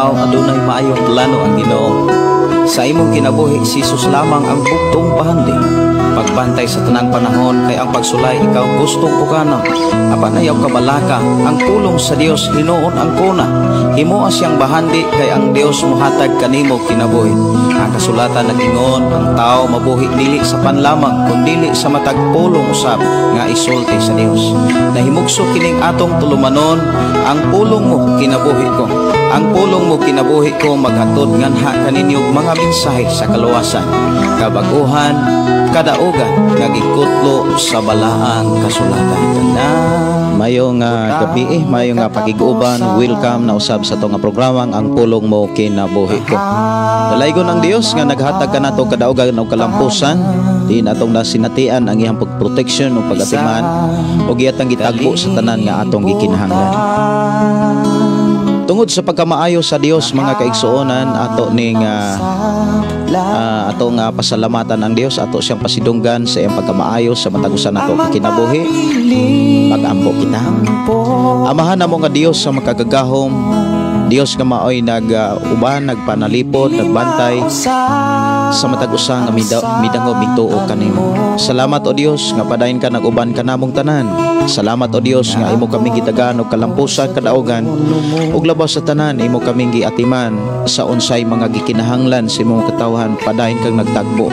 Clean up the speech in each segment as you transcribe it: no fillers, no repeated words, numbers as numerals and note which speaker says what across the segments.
Speaker 1: tao, adunay maayong plano ang Ginoo. Sa imong kinabuhi, si Jesus lamang ang bugtong bahandi. Pagbantay sa tanang panahon kay ang pagsulay ikaw gustong pukanon. Apan ayaw kabalaka, ang pulong sa Dios hinuon ang kuna. Himoa siyang bahandi kay ang Dios mohatag kanimo kinabuhi. Ang kasulatan nag-ingon, ang tao mabuhi dili sa pan lamang kundili sa matag pulong usab nga isulti sa Dios. Nahimugso kining atong tulumanon, "Ang pulong mo kinabuhi ko." "Ang pulong mo kinabuhi ko" maghatod nganha kaninyo mga mensahe sa kaluwasan, kabaguhan, kadaugan nga gikutlo sa balaang kasulatan. Tanan.
Speaker 2: Maayong gabi eh, maayong nga pakig-uban, welcome na usab sa atong nga programa, "Ang Pulong Mo Kinabuhi Ko." Dalaygon ang Dios nga naghatag kanato kadaugan og kalampusan, diin atong nasinatian ang iyang pagproteksyon ug pagatiman ug iyatang gitagbo sa tanan nga atong gikinahanglan. Tungod sa pagkamaayo sa Dios, mga kaigsuonan, ato ning ato nga pasalamatan ang Dios, ato siyang pasidunggan sa iyang pagkamaayo sa matag usa nato kinabuhi. Mag-ampo kita. Amahan namo nga Dios sa makagagahom, Dios nga maoy nag-uban, nagpanalipod, nagbantay sa matag usa nga midangop mituo kanimo. Salamat, o Dios, nga padayon ka nag-uban kanamong tanan. Salamat, o Dios, nga imo kaming gitagaan og kalampusan, kadaugan ug labaw sa tanan, imo kaming giatiman sa unsay mga gikinahanglan sa imong katawhan, padayon kang nagtagbo.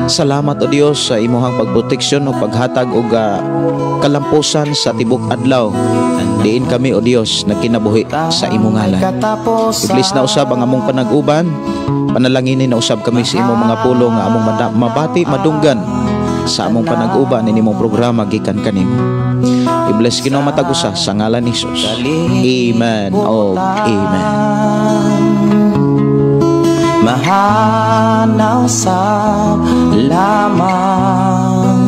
Speaker 2: Salamat, o Dios, sa imuhang pagproteksyon ug paghatag og kalampusan sa tibok adlaw. Diin kami, o Dios, nagkinabuhi sa imong ngalan. I-bless na usab ang among panag-uban. Panalanginin na usab kami sa imong mga pulong nga among mabati, madunggan sa among panag-uban ini mong programa gikan kanimo. I-bless, Ginoo, matag usa sa ngalan ni Jesus. Amen. Oh, amen.
Speaker 1: Mahanaw sa lamang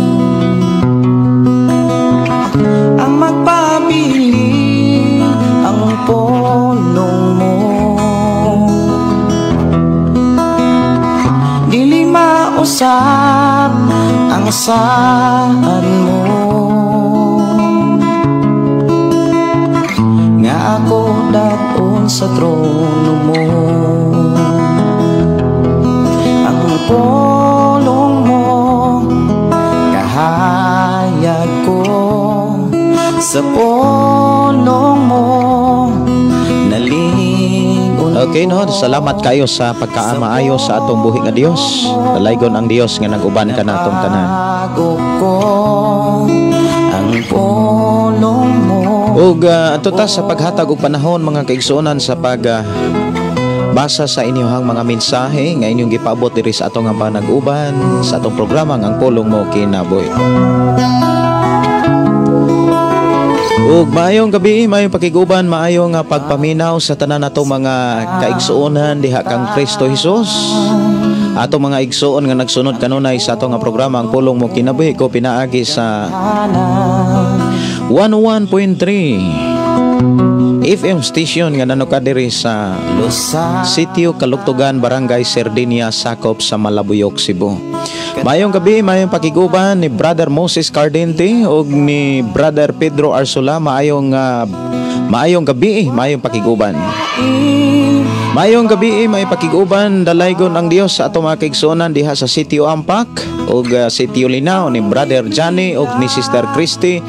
Speaker 1: ang magpabili ang pulong mo, dili mausab ang saan mo nga ako daton sa trono mo. Ang pulong mo kahayag ko, sa pulong mo nalingon.
Speaker 2: Okay no, salamat kayo sa pagkaamaayo sa atong buhi nga Dios. Dalaygon ang Dios nga nag-uban kanatong tanan.
Speaker 1: Bago ko ang pulong mo.
Speaker 2: Ug ato ta sa paghatag og panahon, mga kaigsuonan, sa pag basa sa inyong mga mensahe nga inyong gipaabot diri sa atong nga panag-uban sa atong programa nga "Ang Pulong Mo Kinabuhi." Ug maayong gabi, maayong pakiguban, maayong nga pagpaminaw sa tanan nato mga kaigsuonan diha kang Kristo Jesus. Ato mga igsuon nga nagsunod kanunay sa ato nga programa, "Ang Pulong Mo Kinabuhi Ko," pinaagi sa 101.3 FM station nga nanuka diri sa Sitio Kaluktugan, Barangay Sardinia, sakop sa Malabuyok, Cebu. Maayong gabi, maayong pakiguban ni Brother Moses Cardente ug ni Brother Pedro Arsula. Maayong gabi, maayong pakiguban. Maayong gabi, may pakiguban, dalaygon ang Dios sa ato mga kaigsuonan diha sa Sitio Ampak ug Sitio Linao ni Brother Johnny ug ni Sister Christy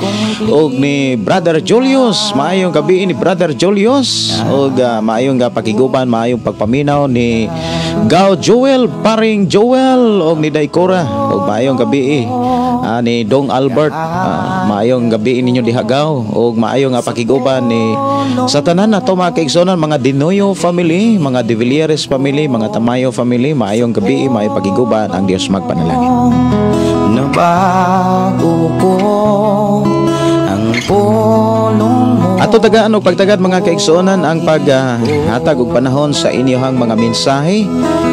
Speaker 2: ug ni Brother Julius. Maayong gabi ni Brother Julius ug maayong nga pakiguban, maayong pagpaminaw ni Gao Joel, Paring Joel ug ni Daikora ug maayong gabi ni Dong Albert. Maayong gabi ninyo diha, Gao, ug maayong nga pakiguban ni sa tanan nato mga kaigsuonan, mga Dinoyo family, mga De Villieres family, mga Tamayo family, maayong gabi, maayong pakiguban, ang Dios magpanalangin.
Speaker 1: Nabago ko ang pulong mo.
Speaker 2: Ato tagaan og pagtagad, mga kaigsuonan, ang paghatag og panahon sa inyohang mga mensahe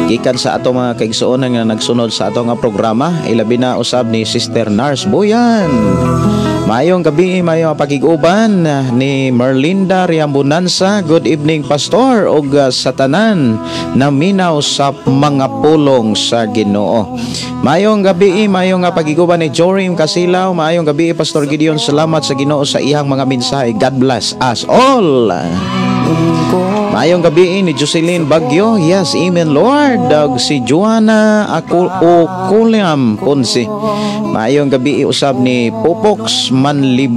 Speaker 2: gikan sa ato mga kaigsuonan nga nagsunod sa ato nga programa, ilabi na usab ni Sister Nars Boyan. Maayong gabi, maayong pakig-uban ni Merlinda Riambunansa. Good evening, Pastor, ug sa tanan naminaw sa mga pulong sa Ginoo. Maayong gabi, maayong nga pakig-uban ni Jorim Kasilaw. Maayong gabi, Pastor Gideon. Salamat sa Ginoo sa iyang mga mensahe. God bless us all. Maayong gabi ni Jocelyn Bagyo. Yes, amen Lord. Ug si Joanna Okuliam Ponce. Maayong gabi usab ni Popox Manli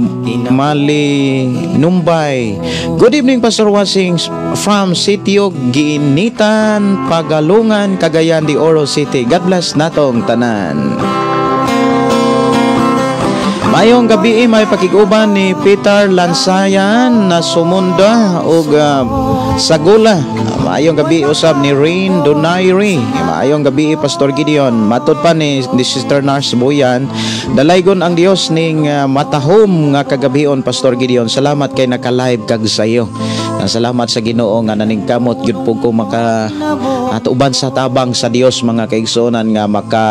Speaker 2: Mali Numbay. Good evening, Pastor Wasing from Sitio Ginitan, Pagalungan, Cagayan de Oro City. God bless natong tanan. Maayong gabi may pakiguban ni Peter Lansayan na Sumunda ug Sagula. Maayong gabi usab ni Rain Donaire. Maayong gabi, Pastor Gideon. Matod pa ni Sister Nurse Boyan, dalaygon ang Dios ning matahom nga kagabion, Pastor Gideon. Salamat kay naka-live kag sayo. Salamat sa Ginoo nga naningkamot gyud po ko maka atuban sa tabang sa Dios, mga kaigsuonan, nga maka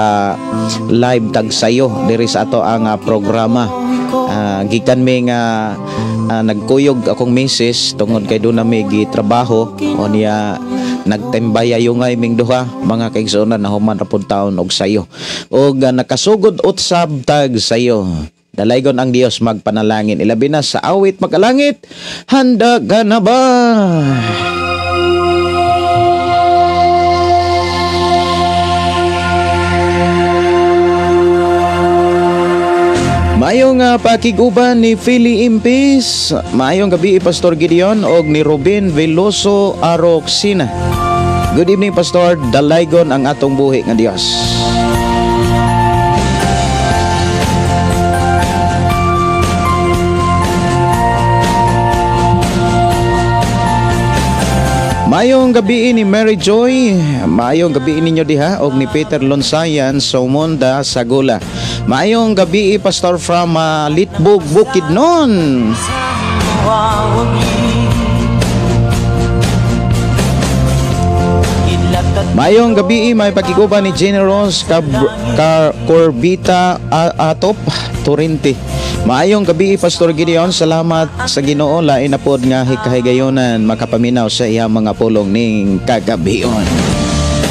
Speaker 2: live tag sayo diri sa ato ang programa. Gikan mi nga nagkuyog akong misis tungod kay doon nami gitrabaho o niya nagtembaya yungay ming duha, mga kaigsuonan, nahuman ra pud taon og sayo og nakasugod utsab tag sayo. Dalaygon ang Dios magpanalangin, ilabi na sa awit makalangit, "Handa Ka Na Ba?" Maayong pakiguban ni Philly Impis. Maayong gabi, Pastor Gideon, og ni Ruben Veloso Aroxina. Good evening, Pastor. Dalaygon ang atong buhi nga Dios. Maayong gabi ni Mary Joy, maayong gabi ninyo diha og ni Peter Lonsayan Somonda Sagula. Maayong gabi, Pastor, from Litbog, Bukidnon. Maayong gabi may pakiguban ni Generous Corbita Atop Torrente. Maayong gabi, Pastor Gideon, salamat sa Ginoo, lain na pod nga hikahigayonan makapaminaw sa iyang mga pulong ning kagabion.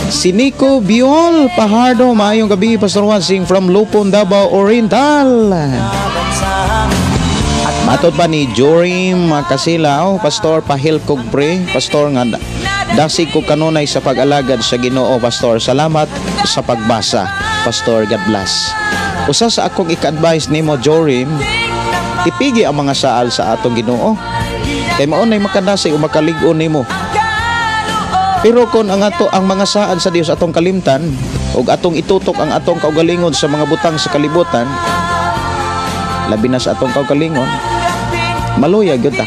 Speaker 2: Si Nico Biol Pahardo, maayong gabi, Pastor Wansing from Lupon, Davao Oriental. Matod pa ni Jorim Kasilaw, Pastor, pahilkog pre, Pastor, nga dasig ko kanunay sa pag-alagad sa Ginoo, Pastor. Salamat sa pagbasa, Pastor. God bless. Usa sa akong ika-advise nimo, Jorim, tipigi ang mga saal sa atong Ginoo. Kay mao nay makadasig o makalig-on nimo. Pero kung ang ato ang mga saad sa Dios atong kalimtan ug atong itutok ang atong kaugalingon sa mga butang sa kalibutan, labi na sa atong kaugalingon, maluya gyud ta.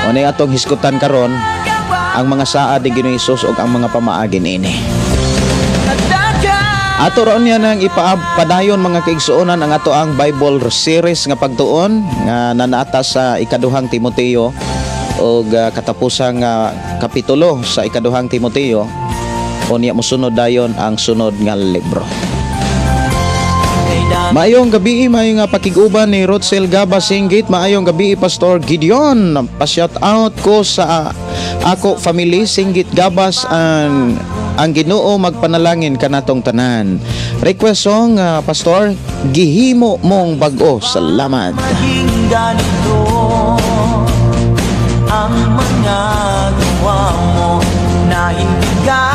Speaker 2: Unay atong hisgutan karon ang mga saad ni Ginoong Hesus ug ang mga pamaagi niini. Ato raon niya nang ipadayon, mga kaigsuonan, ang ato ang Bible series nga pagtuon nga nanaata sa ikaduhang Timoteo og katapusang kapitulo sa ikaduhang Timoteo o niya mosunod dayon ang sunod nga libro. Maayong gabi, maayong pakiguban ni Rotzel Gaba Singgit. Maayong gabi, Pastor Gideon. Pa-shout out ko sa ako family Singgit Gabas ang Ginoo magpanalangin kanatong tanan. Request song, Pastor, "Gihimo Mong Bag-o." Salamat.
Speaker 3: Maging ganito ang mga gawa mo na hindi ka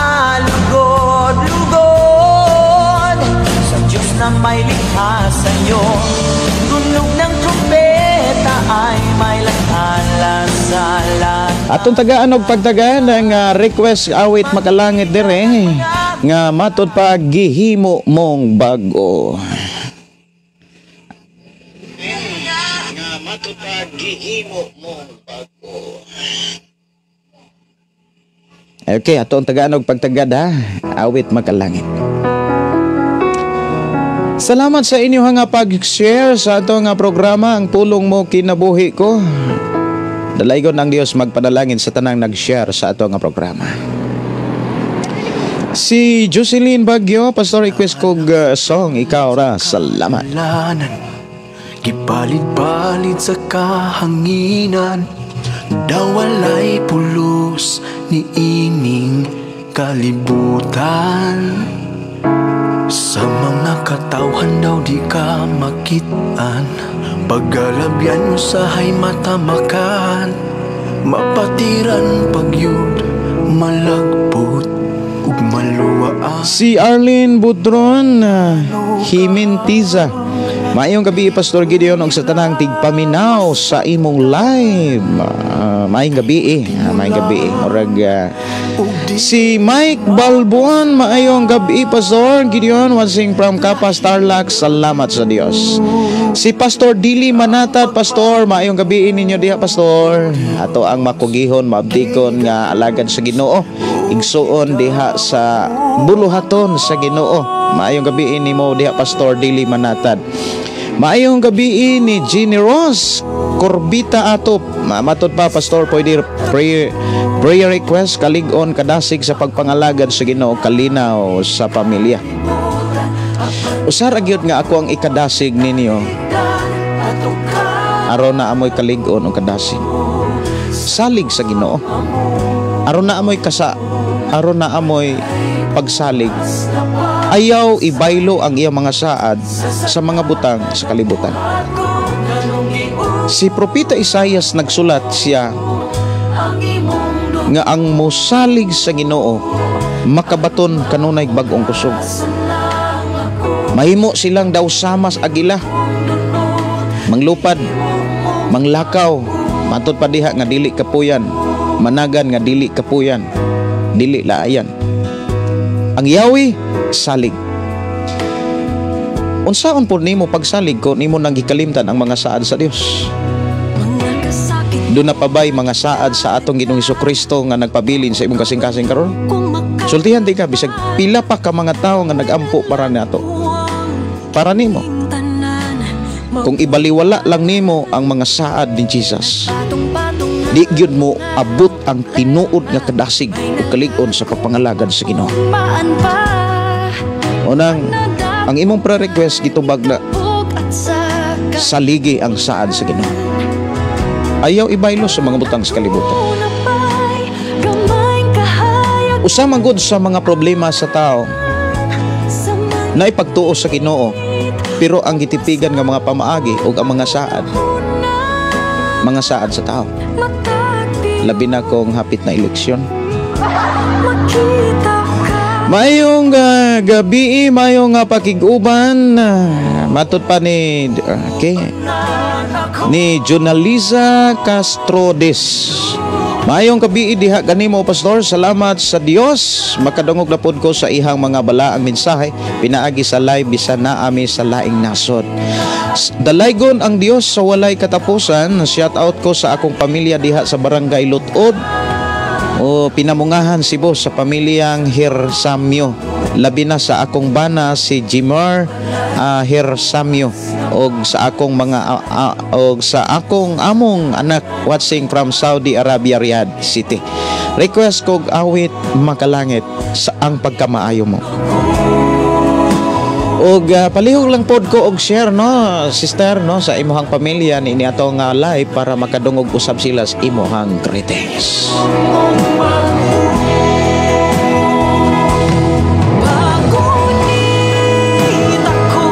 Speaker 3: lugod-lugod sa Diyos na may likha sa'yo. Tunog ng trumpeta ay may lathala sa lahat.
Speaker 2: Atong tagaan og pagtagaan ang request awit makalangit dire nga matod pa "Gihimo Mong Bag-o." Nga matod pa "Gihimo Mong Bag-o." Okay, ato ang tagaan og pagtagad ha. Awit makalangit. Salamat sa inyo nga pag-share sa ato nga programa, Ang Pulong Mo Kinabuhi Ko. Dalaygon ang Dios magpadalangin sa tanang nag-share sa ato nga programa. Si Jocelyn Bagyo, Pastor, request kog song "Ikaw Ra." Salamat.
Speaker 4: Gipalit-palit sa kahanginan, daw walay pulos ni ining kalibutan. Sa mga Katawhan daw di ka makitaan, paggalabyan usahay matamakan, mapatiran pagyud malagpot ug maluwaan.
Speaker 2: Si Arlene Budron Himentiza. Maayong gabi, Pastor Gideon, ug sa tanang tigpaminaw sa imong live. Maayong gabi eh. Maayong gabi eh. Murag si Mike Balbuan, maayong gabi, Pastor Gideon, watching from Capas, Tarlac. Salamat sa Dios. Si Pastor Dili Manatad, Pastor, maayong gabi ninyo diha, Pastor. Ato ang makugihon, maabdikon nga alagad sa Ginoo. Igsuon diha sa buluhaton sa Ginoo. Maayong gabi nimo diha, Pastor Dili Manatad. Maayong gabi ni Jenny Rose Corbita Atop. Matod pa, Pastor, pwede prayer request, kalig-on, kadasig sa pagpangalagad sa Ginoo, kalinaw sa pamilya. Usara gyud nga ako ang ikadasig ninyo aron na amoy kalig-on o kadasig. Salig sa Ginoo. Aron na amoy kasa, aron na amoy pagsalig. Ayaw ibaylo ang iyang mga saad sa mga butang sa kalibutan. Si Propeta Isayas nagsulat siya nga ang mosalig sa Ginoo makabaton kanunay bag-ong kusog. Mahimo silang daw samas agila, manglupad, manglakaw, matod pa diha nga dili kapuyan, managan nga dili kapuyan, dili laayan. Ang yawi salig. Unsaon po nimo pagsalig ko nimo nang gikalimtan ang mga saad sa Dios? Doon na pa ba'y mga saad sa atong Ginoong Hesukristo nga nagpabilin sa imong kasing-kasing karon? Sultihan di ka bisag pila pa ka mga tawo nga nagampo para nato. Para nimo. Kung ibaliwala lang nimo ang mga saad ni Jesus, di gyud mo abot ang tinuod nga kadasig o kalig-on sa pagpangalagad sa Ginoo. Unang, ang imong prayer request gitubag na saligi ang saad sa Ginoo. Ayaw ibaylo sa mga butang sa kalibutan. Usa man gud sa mga problema sa tao na ipagtuo sa Ginoo, pero ang gitipigan nga mga pamaagi ug ang mga saad sa tao. Labi na kung hapit na eleksyon. Maayong gabi, maayong pakig-uban. Matod pa ni okay, ni Junalisa Castrodes. Maayong gabi diha kanimo, Pastor. Salamat sa Dios. Makadungog na pod ko sa ihang mga balaang mensahe pinaagi sa live bisan naami sa laing nasod. Dalaygon ang Dios sa walay katapusan. Shout out ko sa akong pamilya diha sa Barangay Lutod o Pinamungahan, Cebu, sa pamilyang Hersamio. Labi na sa akong bana si Jimar Hersamio og sa akong mga og sa akong among anak watching from Saudi Arabia, Riyadh City. Request kog awit Makalangit sa Ang Pagkamaayo Mo. Og palihog lang pod ko og share, no, sister, no, sa imuhang pamilya ni atong live para makadungog usab sila sa imuhang greetings.
Speaker 3: Pagunit ako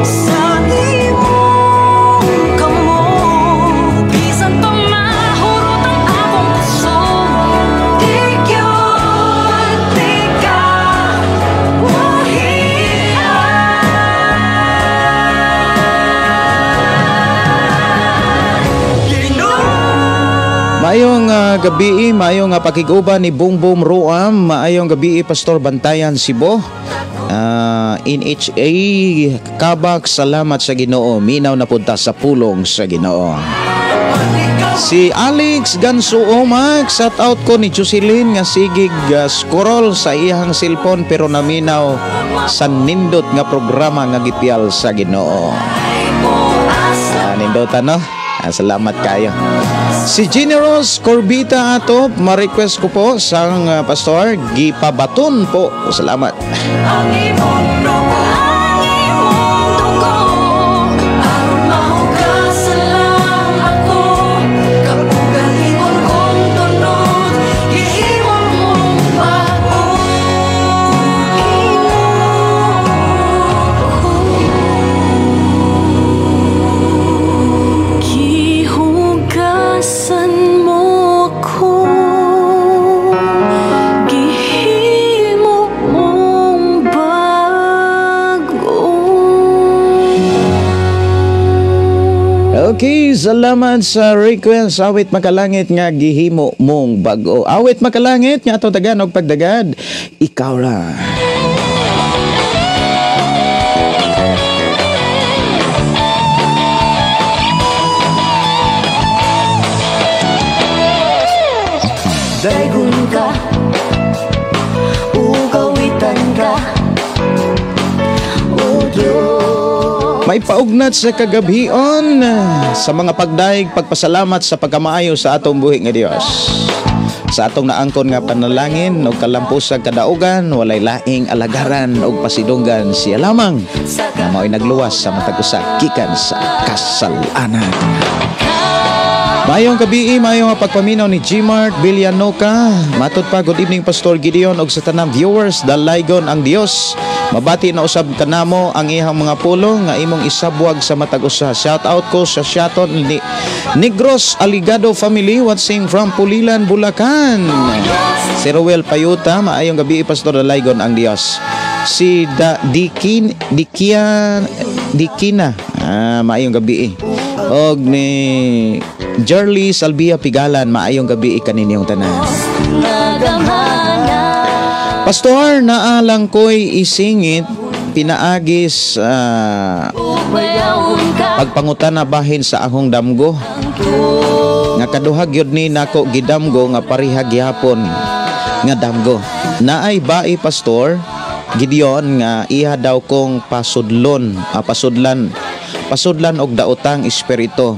Speaker 3: sa imong kamot, bisan pa mahurot ang akong kusog, di gyud tika wahian.
Speaker 2: Maayong gabi, maayong pakig-uban ni Boom Boom Roam, maayong gabi, Pastor Bantayan Cebu. NHA Kabak, salamat sa Ginoo. Minaw na punta sa pulong sa Ginoo. Si Alex Ganso Omag, shout out ko ni Jocelyn nga sigig scroll sa iyang cellphone pero naminaw sa nindot nga programa nga gipiyal sa Ginoo. Nindotan, no? Salamat kayo. Si Generous Corbita ato, ma-request ko po sa pastor, gipabaton po. Salamat.
Speaker 3: Ang imong dugo, ang imong dugo, aron mahugasan lang ako. Kaugalingon kong tunod, gihimo mong bag-o. Ginoo ko.
Speaker 2: Okay, salamat sa request. Awit Makalangit nga gihimo mong bag-o. Awit Makalangit nga atong tagan og pagdagad. Ikaw ra.
Speaker 3: Daygon ka, ugawitan ka, O Diyos.
Speaker 2: May paugnat sa kagabhion sa mga pagdaig, pagpasalamat sa pagkamaayo sa atong buhi nga Dios. Sa atong naangkon nga panalangin og kalampusag kadaugan, walay laing alagaran og pasidunggan, siya lamang nga mao'y nagluwas sa matag usa gikan sa kasalanan. Maayong gabii, maayong pagpaminaw ni Gmart Villanoca. Matod pa, good evening Pastor Gideon og sa tanang viewers, dalaygon ang Dios. Mabati na usab kanamo ang iyang mga pulong nga imong isabwag sa matag usa. Shout out ko sa Shaton ni Negros Aligado family watching from Pulilan, Bulacan. Si Roel Payuta, maayong gabii Pastor, dalaygon ang Dios. Si Dikin Dikian Dikina, maayong gabii. Og ni Jerly Salvia Pigalan, maayong gabi kaninyong tanan. Pastor, naalang ko'y isingit pinaagis pagpangutana bahin sa akong damgo. Nga kaduha gyud ni nako gidamgo nga pareha gihapon nga damgo. Naay bai Pastor Gideon nga iha daw kong pasudlon, pasudlan og daotang espiritu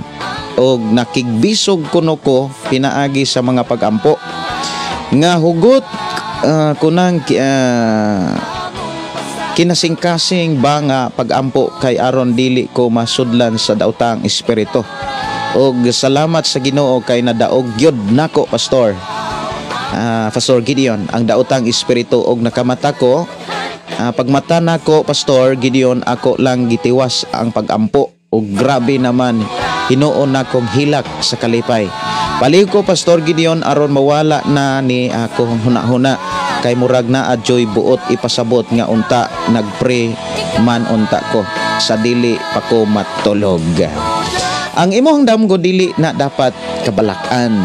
Speaker 2: og nakigbisog kuno ko pinaagi sa mga pagampo nga hugot kunang kinasingkasing ba nga pagampo kay aron dili ko masudlan sa daotang espiritu. Og salamat sa Ginoo kay nadaog gyud nako Pastor, Pastor Gideon ang daotang espiritu og nakamata ko, pagmata nako Pastor Gideon, ako lang gitiwas ang pagampo og grabe naman hinuon nakong hilak sa kalipay. Palihog ko Pastor Gideon aron mawala na ni ako huna-huna kay murag na adyoy buot ipasabot nga unta nagpre man unta ko sa dili pa ko matulog. Ang imong damgo dili na dapat kabalakan,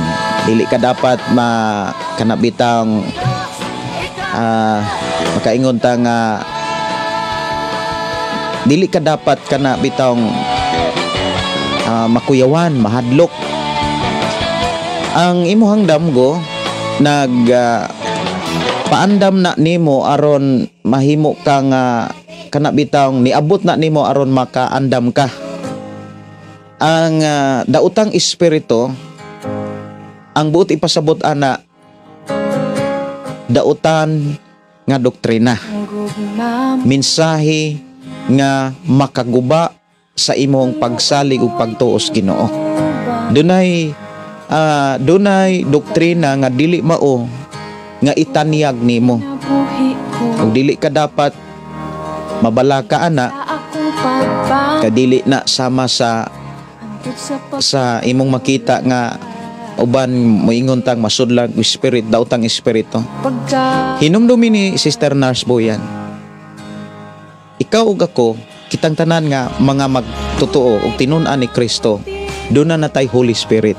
Speaker 2: dili ka dapat makanabitang makaingon ta nga dili ka dapat kana bitang makuyawan, mahadlok. Ang imuhang damgo nag paandam na nimo aron mahimo ka nga kana bitang niabot na nimo aron makaandam ka. Ang daotang espiritu ang buot ipasabot ana daotan nga doktrina, mensahe nga makaguba sa imong pagsalig ug pagtuos Ginoo. Dunay dunay doktrina nga dili mao nga itanyag nimo. Ug dili ka dapat mabalaka ana kay dili na sama sa imong makita nga uban moingon tang masudlag spirit, daotang espiritu. Hinumdumi ni Sister Nurse Boyan, ikaw ug ako, kitang tanan nga mga magtotoo ug tinun-an ni Kristo, duna na tay Holy Spirit.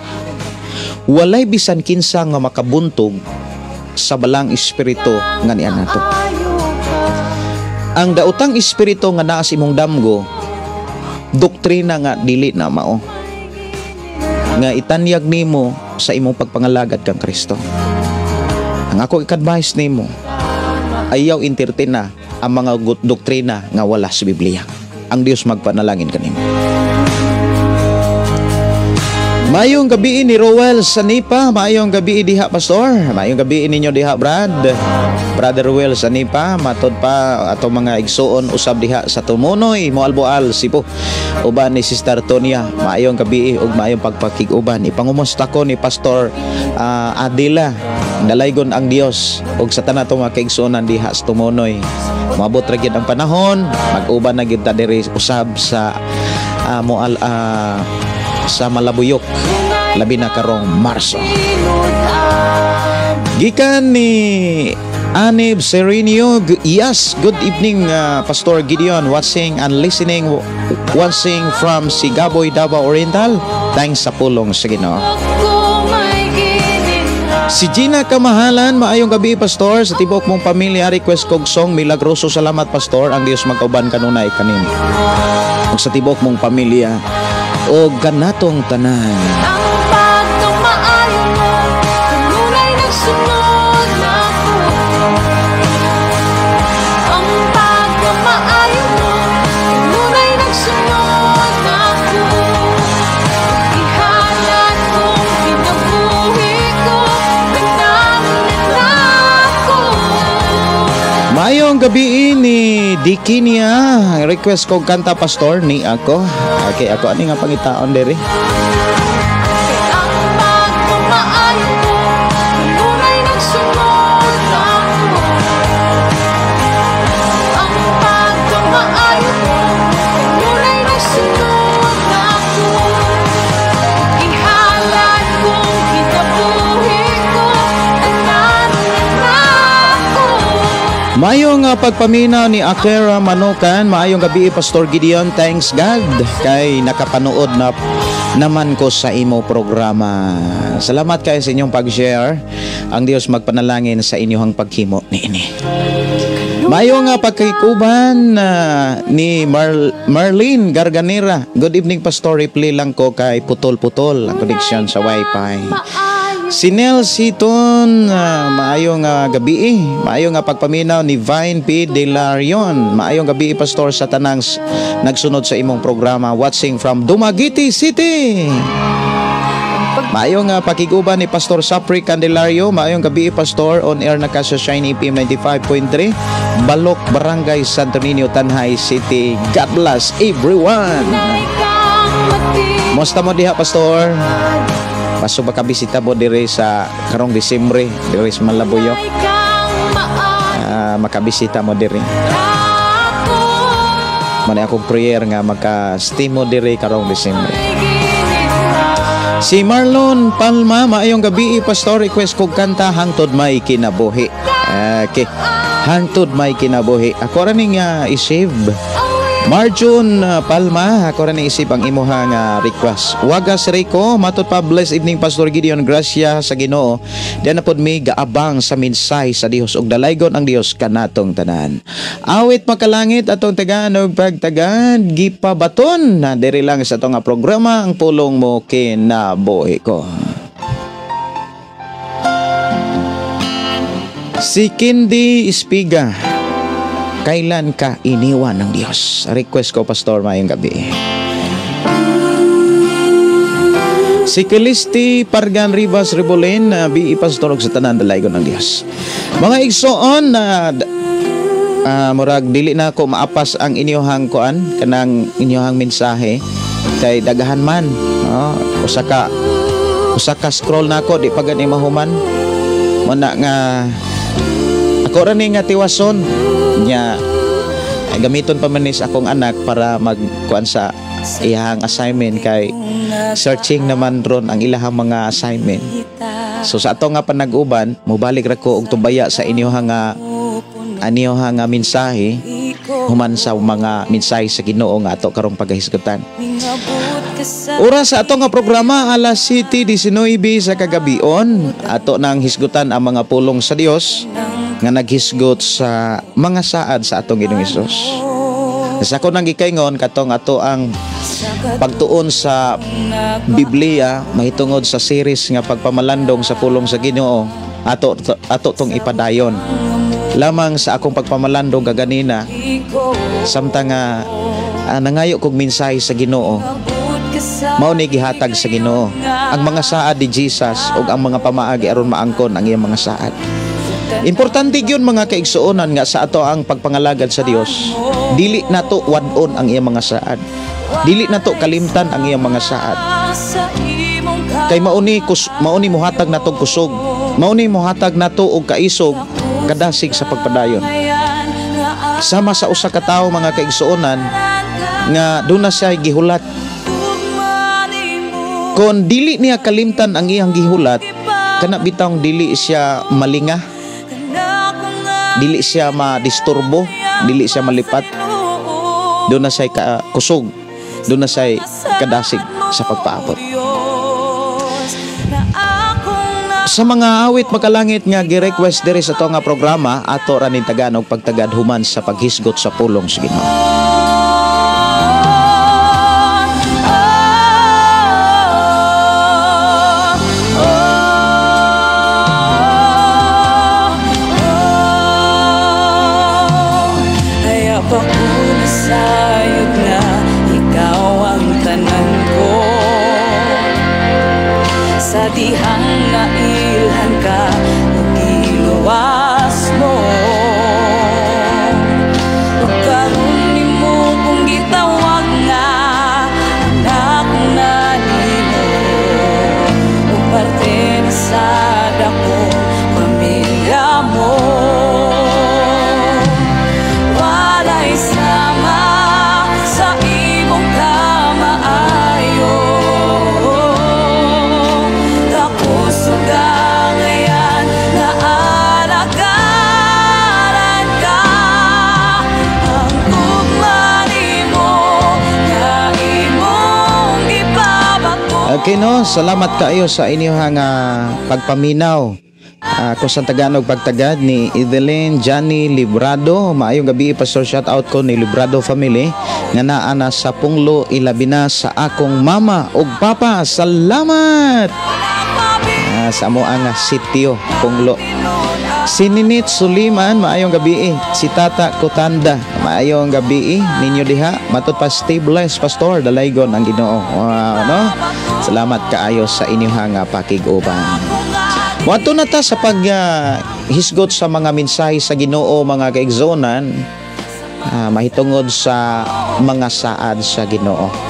Speaker 2: Walay bisan kinsa nga makabuntog sa balang espiritu nga niya nato. Ang daotang espiritu nga naa sa imong damgo, doktrina nga dili na mao nga itanyag nimo sa imong pagpangalagad kang Kristo. Ang ako i-advise nimo, ayaw entertain na ang mga doktrina nga wala sa Biblia. Ang Dios magpanalangin kanimo. Maayong gabi ni Roel Sanipa, maayong gabi diha Pastor, maayong gabi ninyo diha Brad. Brother Roel Sanipa, matod pa ato mga igsuon usab diha sa Tumunoy, Moalboal, Cebu. Uban ni Sister Tonia, maayong gabi ug maayong pagpakig-uban. Ipangumusta ko ni Pastor Adila, dalaygon ang Dios ug sa tanan atong mga kaigsuonan diha sa Tumunoy. Moabot ra gyud ang panahon, mag-uban na gyud ta diri usab sa Moal sa Malabuyok, labi na karong Marso. Gikan ni Anib Serenio, yes, good evening, Pastor Gideon, watching and listening, watching from Sigaboy, Davao Oriental. Thanks sa pulong sa Ginoo. Si Gina Kamahalan, maayong gabi, Pastor, sa tibok mong pamilya, request kog song Milagroso. Salamat, Pastor, ang Dios magkauban kanunay kanin. Ug sa tibok mong pamilya o ganatong tanan.
Speaker 3: Ang pagkamaayo mo, kanunay nagsunod nako. Ang pagkamaayo mo, kanunay nagsunod nako. Ihalad kong kinabuhi ko, tanan nako.
Speaker 2: Maayong gabi ni Dikinia, request kog kanta, Pastor, ni ako. Okay, ako ani nga pangitaon diri.
Speaker 3: Ang pagkamaayo mo, kanunay nagsunod nako. Ang pagkamaayo mo, kanunay nagsunod nako. Ihalad kong kinabuhi ko, tanan nako.
Speaker 2: Maayong pagpaminaw ni Akera Manukan, maayong gabi, Pastor Gideon, thanks God kay nakapanood na naman ko sa imo programa. Salamat kayo sa inyong pag-share. Ang Dios magpanalangin sa inyong paghimo niini. Maayong pagkikuban ni Marlene Garganera. Good evening, Pastor, reply lang ko kay putol-putol ang connection sa wifi. Si Nel Siton, maayong gabi eh. Maayong pagpaminaw ni Vine P. De Larion. Maayong gabi, Pastor, sa tanang nagsunod sa imong programa. Watching from Dumaguete City. Maayong pakiguban ni Pastor Sapri Candelario. Maayong gabi, Pastor. On air na ka sa Shiny FM 95.3. Balok, Barangay Santo Niño, Tanjay City. God bless everyone. Musta mo diha, Pastor? Paso baka bisita mo dire sa karong Disyembre, dire sa Malabuyok. Makabisita mo dire. Mao akong prayer nga maka-stay mo dire karong Disyembre. Si Marlon Palma, maayong gabi, Pastor, request kog kanta Hangtod May Kinabuhi. Okay. Hangtod May Kinabuhi. Ako ra ning i-save. Marjun Palma, ako ra ning i-save ang imuhang request. Wagas Rico, matod pa, bless evening, Pastor Gideon, grasya sa Ginoo. Diyan na pod mi gaabang sa mensahe sa Dios ug dalaygon ang Dios kanatong tanan. Awit makalangit atong tagaan og pagtagan gipabaton na diri lang sa atong nga programa, Ang Pulong Mo Kinabuhi Ko. Si Kindy Espiga, Kailan Ka Iniwan ng Diyos? Request ko, Pastor, maayong gabi. Si Calisti Pargan Rivas Rebolin, bi Pastor og sa tanan dalaygon ng Dios. Mga igsoon na murag dili na ako maapas ang inyohang kuan, kanang inyohang mensahe kay daghan man, no? Usa ka scroll nako di pa gani mahuman. Muna nga ako ra ni nga tiwason nya ay gamiton pa man ni sa akong anak para magkuan sa iyang assignment kay searching naman ron ang ilahang mga assignment. So sa ato nga panag-uban, mobalik ra ko og tubaya sa inyohang nga mensahe human sa mga mensahe sa Ginoo nga ato karong paghahisgutan. Oras sa ato nga programa alas 7:19 sa kagabion, ato nang hisgutan ang mga pulong sa Dios nga naghisgot sa mga saad sa atong Ginoong Hesus. Sa ako nang gikaingon katong ato ang pagtuon sa Biblia mahitungod sa series nga pagpamalandong sa pulong sa Ginoo, ato tong ipadayon. Lamang sa akong pagpamalandong kaganina, samtang nga nangayo kog mensahe sa Ginoo, mao ni gihatag sa Ginoo ang mga saad ni Jesus ug ang mga pamaagi aron maangkon ang iyang mga saad. Importante gyud, mga kaigsuonan, nga sa ato ang pagpangalagad sa Dios, dili nato wad-on ang iyang mga saad. Dili nato kalimtan ang iyang mga saad. Kay mauni mohatag natong kusog, mauni mohatag nato og kaisog kadasig sa pagpadayon. Sama sa usa ka tawo, mga kaigsuonan, nga duna siya gihulat. Kon dili niya kalimtan ang iyang gihulat, kana bitawng dili siya malinga. Dili siya madisturbo, dili siya malipat. Doon na siya'y kusog, doon na siya'y kadasig sa pagpaabot. Sa mga awit makalangit nga gi-request diri sa ato nga programa, ato ra ning tagaan og pagtagad human sa paghisgot sa pulong sa Ginoo.
Speaker 3: Sayod na ikaw ang tanan ko, sa dihang nailhan ka, giluwas mo. Ug karon nimo kong gitawag nga anak na nimo, ug parte na sa dakong pamilya mo. Walay sama sa imong kamaayo, kapusugan ngayan na alagaran ka. Ang gugma nimo nga imong gipabato.
Speaker 2: Okay no, salamat kaayo sa inyong pagpaminaw. Ako sa Tagalog pagtagad ni Evelyn Johnny Librado. Maayong gabi, Pastor, shout out ko ni Librado family nga naa na sa Punglo, ilabi na sa akong mama ug papa. Salamat. Sa amo ang sitio Punglo. Si Ninit Suliman, maayong gabi. Si Tata Kutanda, maayong gabi ninyo diha. Matod pa, stay blessed, Pastor, dalaygon ang Ginoo. Wow, no? Salamat kaayo sa inyong pakig-uban. Moadto na ta sa pag hisgot sa mga mensahe sa Ginoo, mga kaigsuonan, mahitungod sa mga saad sa Ginoo.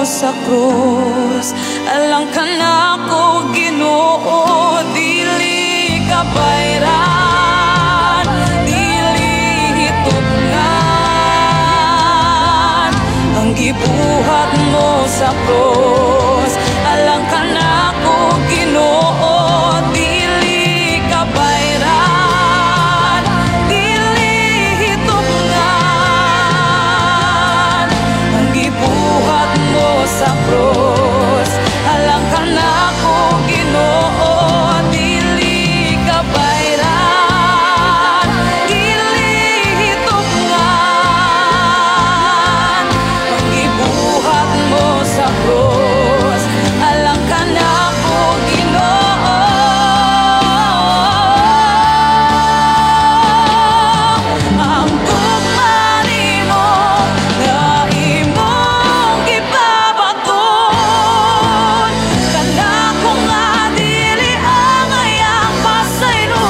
Speaker 3: Sa krus, alang ka na ako, Ginoo, dili ka bayran, dili hitupngan. Ang gibuhat mo sa krus, alang ka na ako, Ginoo, dili ka bayran, dili hitupngan. Ang gibuhat mo sa krus, alang ka na ako, Ginoo, dili ka bayran, dili hitupngan. Ang gibuhat mo sa krus, alang ka na ako, Ginoo. Ang gugma nimo nga imong gipabaton, kanako nga dili angayang pasayloon.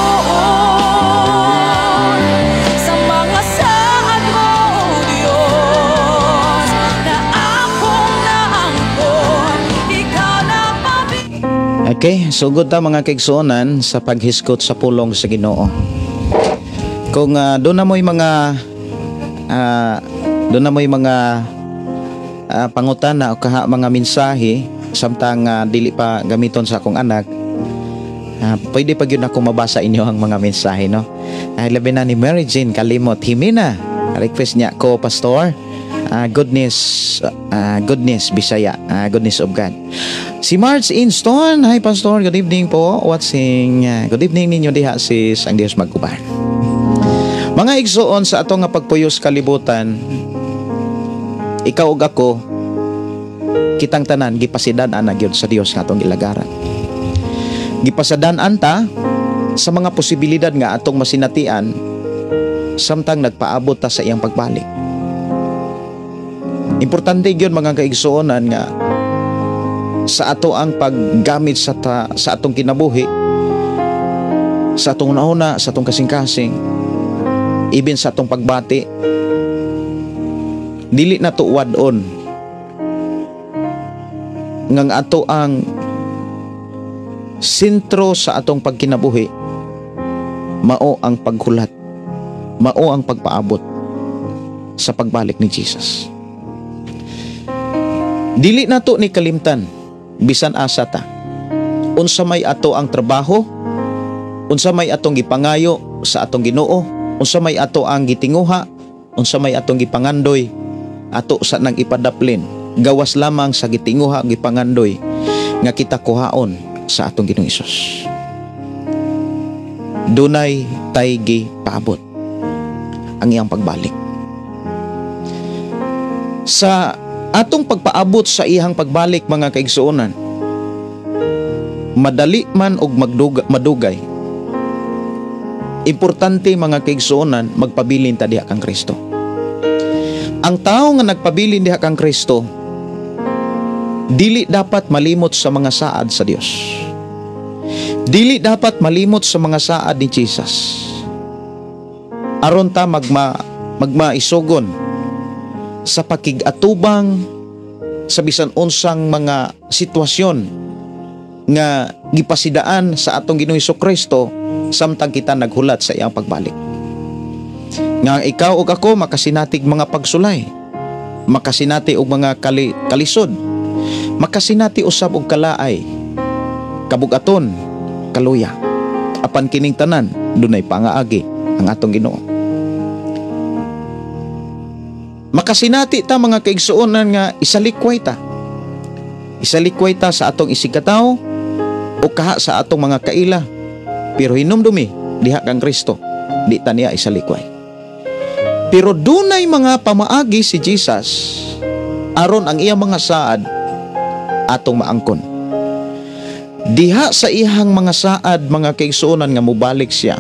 Speaker 3: Sa mga saad mo, O Dios, na akong naangkon, ikaw na
Speaker 2: Okay, sugod ta mga kaigsuonan sa paghisgot sa pulong sa Ginoo. Kung doon na mo'y mga pangutana o kaha mga mensahe samtang dili pa gamiton sa akong anak, pwede pa gyud ako mabasa inyo ang mga mensahe, no? Ay, labi na ni Mary Jane Kalimot Himina. Request niya ko, Pastor, goodness, goodness Bisaya, goodness of God. Si Marge Inston, hi Pastor, good evening po. Watching, good evening ninyo diha sis, ang Dios magkuban. Mga igsoon sa ato nga pagpuyos kalibutan, ikaw ug ako, kitang tanan gipasidan-an na gyud sa Dios nga atong gilagaran. Gipasadan-an ta sa mga posibilidad nga atong masinatian samtang nagpaabot ta sa iyang pagbalik. Importante gyud mga kaigsuonan nga sa ato ang paggamit sa atong kinabuhi, sa atong nauna, sa atong kasing-kasing, even sa atong pagbati, dili na to wad-on ngang ato ang Sentro sa atong pagkinabuhi mao ang paghulat, mao ang pagpaabot sa pagbalik ni Jesus. Dili nato ni kalimtan bisan asa ta. Unsa may ato ang trabaho, unsa may atong gipangayo sa atong Ginoo, unsa may ato ang gitinguha, unsa may atong gipangandoy, ato sa nang ipadaplin, gawas lamang sa gitinguha gipangandoy nga kita kuhaon sa atong Ginoong Hesus. Dunay tay gipaabot ang iyang pagbalik. Sa atong pagpaabot sa iyang pagbalik, mga kaigsuonan, madali man og madugay, importante mga kaigsuonan, magpabilin ta diha kang Kristo. Ang tao nga nagpabilin diha kang Kristo, dili dapat malimot sa mga saad sa Dios. Dili dapat malimot sa mga saad ni Jesus. Aron ta magmaisugon sa pakig-atubang sa bisan unsang mga sitwasyon nga gipasidaan sa atong Ginoong Hesukristo samtang kita naghulat sa iyang pagbalik. Nga ikaw ug ako makasinatig mga pagsulay, makasinati og mga kalisod, makasinati usab og kalaay, kabugaton, kaluya. Apan kining tanan dunay pangaagi ang atong Ginoo. Makasinati ta mga kaigsuonan nga isalikway ta. Isalikway ta sa atong isigkatawo o kaha sa atong mga kaila. Pero hinumdumi diha kang Kristo, di ta niya isalikway. Pero dunay mga pamaagi si Jesus aron ang iyang mga saad atong maangkon. Diha sa iyang mga saad mga kaigsuonan nga mobalik siya,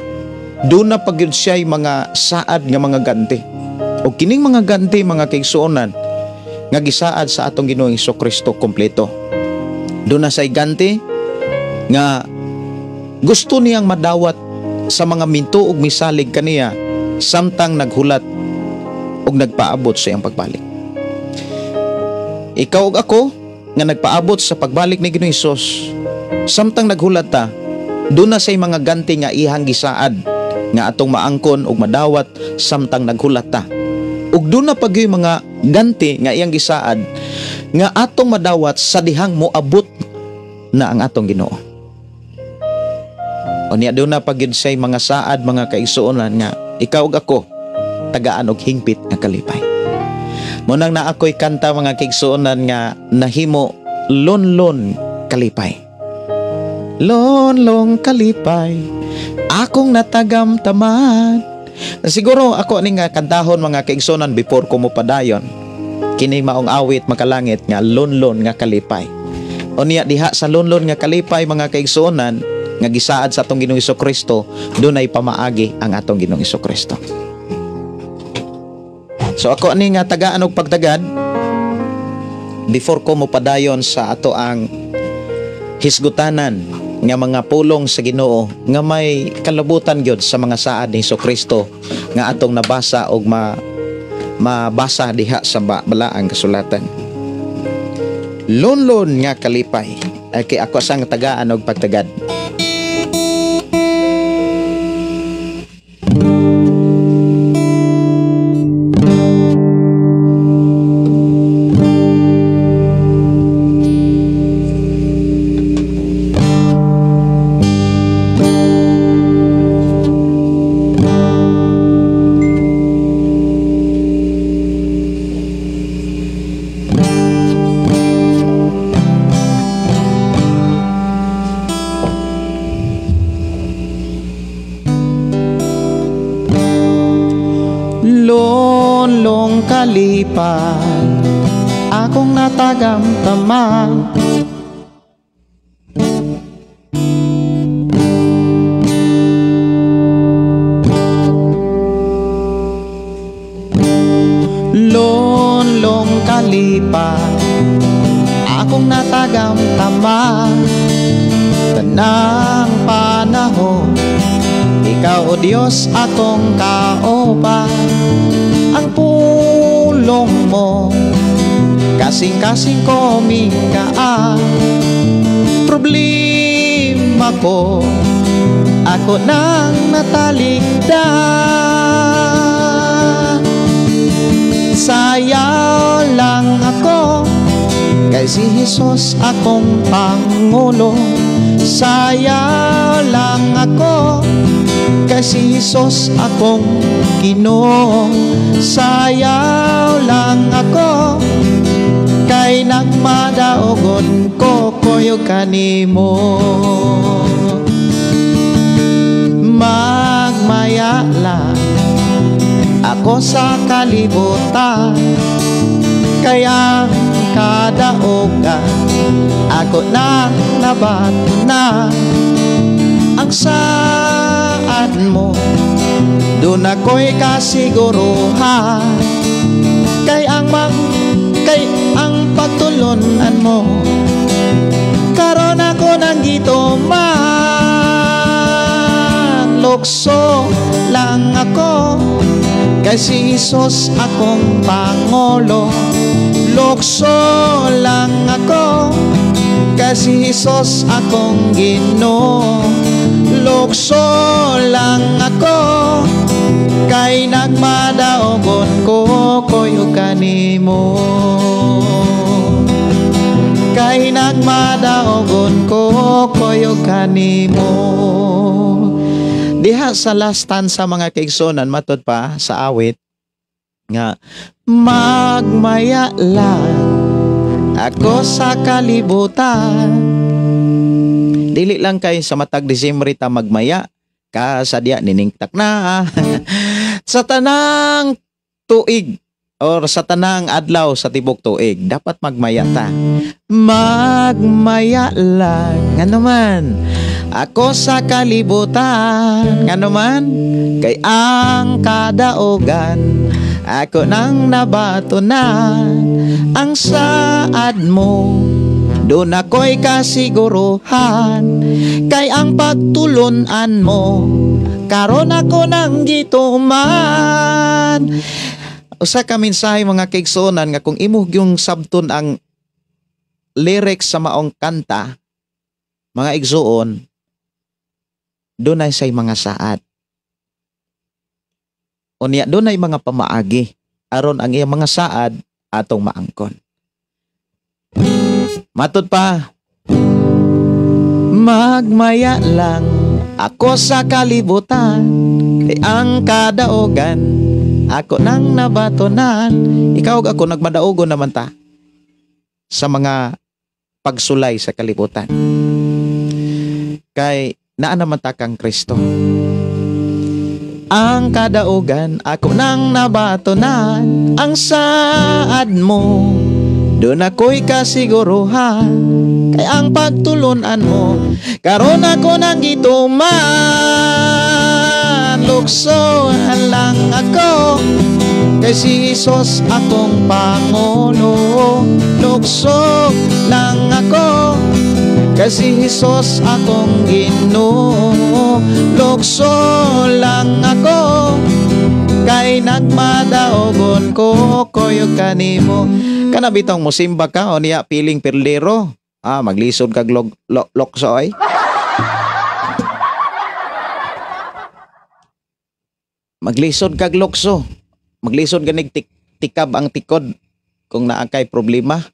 Speaker 2: duna pa gyud siya'y mga saad nga mga ganti. O kining mga ganti mga kaigsuonan nga gisaad sa atong Ginoong Hesukristo kompleto. Duna say ganti nga gusto niyang madawat sa mga minto ug misalig kaniya samtang naghulat ug nagpaabot sa iyang pagbalik. Ikaw ug ako nga nagpaabot sa pagbalik ni Ginoong Hesus, samtang naghulat ta, duna say mga ganti nga ihang gisaad nga atong maangkon ug madawat samtang naghulat ta. Ug duna pa gyud mga ganti nga iyang gisaad nga atong madawat sa dihang moabot na ang atong Ginoo. O niya duna pa gyud say mga saad mga kaigsuonan nga ikaw ug ako tagaan og hingpit nga kalipay. Mo nang naa ko'y kanta mga kaigsuonan nga nahimo lonlon kalipay. Lonlong kalipay akong natagamtaman. Siguro ako ni nga kantahon mga kaigsuonan before ko mopadayon. Kini maong awit makalangit nga lonlon nga kalipay. O niya diha sa lonlon nga kalipay mga kaigsuonan nga gisaad sa atong Ginoong Hesukristo, dunay pamaagi ang atong Ginoong Hesukristo. So ako ani nga tagaan og pagtagad before ko mopadayon sa ato ang hisgutanan nga mga pulong sa Ginoo nga may kalabutan gyud sa mga saad ni Hesukristo nga atong nabasa og mabasa diha sa balaang kasulatan. Lonlon nga kalipay. Okay, ako sang tagaan og pagtagad. Lonlong kalipay akong natagamtaman. Lonlong kalipay akong natagamtaman. Tanang panahon ikaw o Diyos akong kauban. Ang pulong mo kasing-kasing ko mingkaan. Problema Problema ko ako nang natalikdan. Sayaw lang ako kay si Jesus akong Pangulo. Sayaw lang ako kay si Jesus akong Ginoo. Sayaw lang ako kay nagmadaogon ko koyo kanimo. Magmaya lang ako sa kalibutan, kaya kadaogan ako na nabato na. Ang saad mo doon ako'y kasiguruhan, kay ang pagtulunan mo karon ako nang gituman. Lukso lang ako kay si Jesus akong Pangulo. Lukso lang ako kay si Jesus akong Ginoo. Lukso lang ako kay nagmadaogon ko koyo kanimo. Kay nagmadaogon ko koyo kanimo. Diha sa last stanza mga kaigsunan, matod pa sa awit nga magmaya lang ako sa kalibutan. Dili lang kay sa matag Disyembre ta magmaya kasadya niningtak na. Sa tanang tuig or sa tanang adlaw sa tibok tuig dapat magmaya ta. Magmaya lang ngano man ako sa kalibutan, ngano man kay ang kadaogan ako nang nabatunan. Ang saad mo doon ako'y kasiguruhan, kay ang pagtulunan mo karon ako nang gituman. Usa ka mensahe mga kaigsuonan nga kung imo gyung sabton ang lyrics sa maong kanta mga igsuon, dunay say mga saad. Unya dunay mga pamaagi aron ang iyang mga saad atong maangkon. Matod pa, magmaya lang ako sa kalibutan, kay ang kadaogan ako nang nabatonan. Ikaw ug ako nagmadaogon naman ta sa mga pagsulay sa kalibutan. Kay naa naman ta kang Kristo. Ang kadaogan ako nang nabatonan, ang saad mo doon ako'y kasiguruhan, kay ang pagtulunan mo karon ako nang gituman. Lukso lang ako kay si Jesus akong Pangulo. Lukso lang ako kay si Jesus akong Ginoo. Lukso lang ako kay nagmadaogon ko koyo kanimo. Kana bitong musimba ka o niya piling perlero, maglisod kag lokso ay. Maglisod kag lokso. Maglisod ganig tikab ang tikod kung naa kay problema,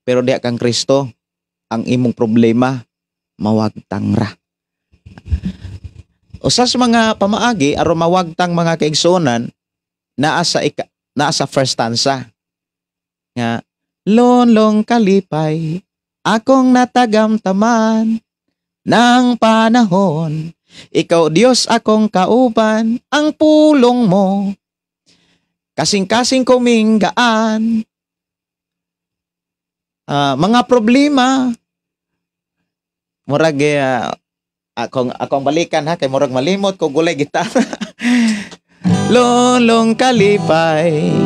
Speaker 2: pero diha kang Kristo ang imong problema mawagtang ra. Usa sa mga pamaagi aron mawagtang mga kaigsuonan, naa sa first stanza nga lonlong kalipay akong natagamtaman ng panahon, ikaw Diyos akong kauban, ang pulong mo kasing-kasing kuminggaan. Mga problema murag akong balikan ha kay murag malimot ko gulay gitara. Lonlong kalipay,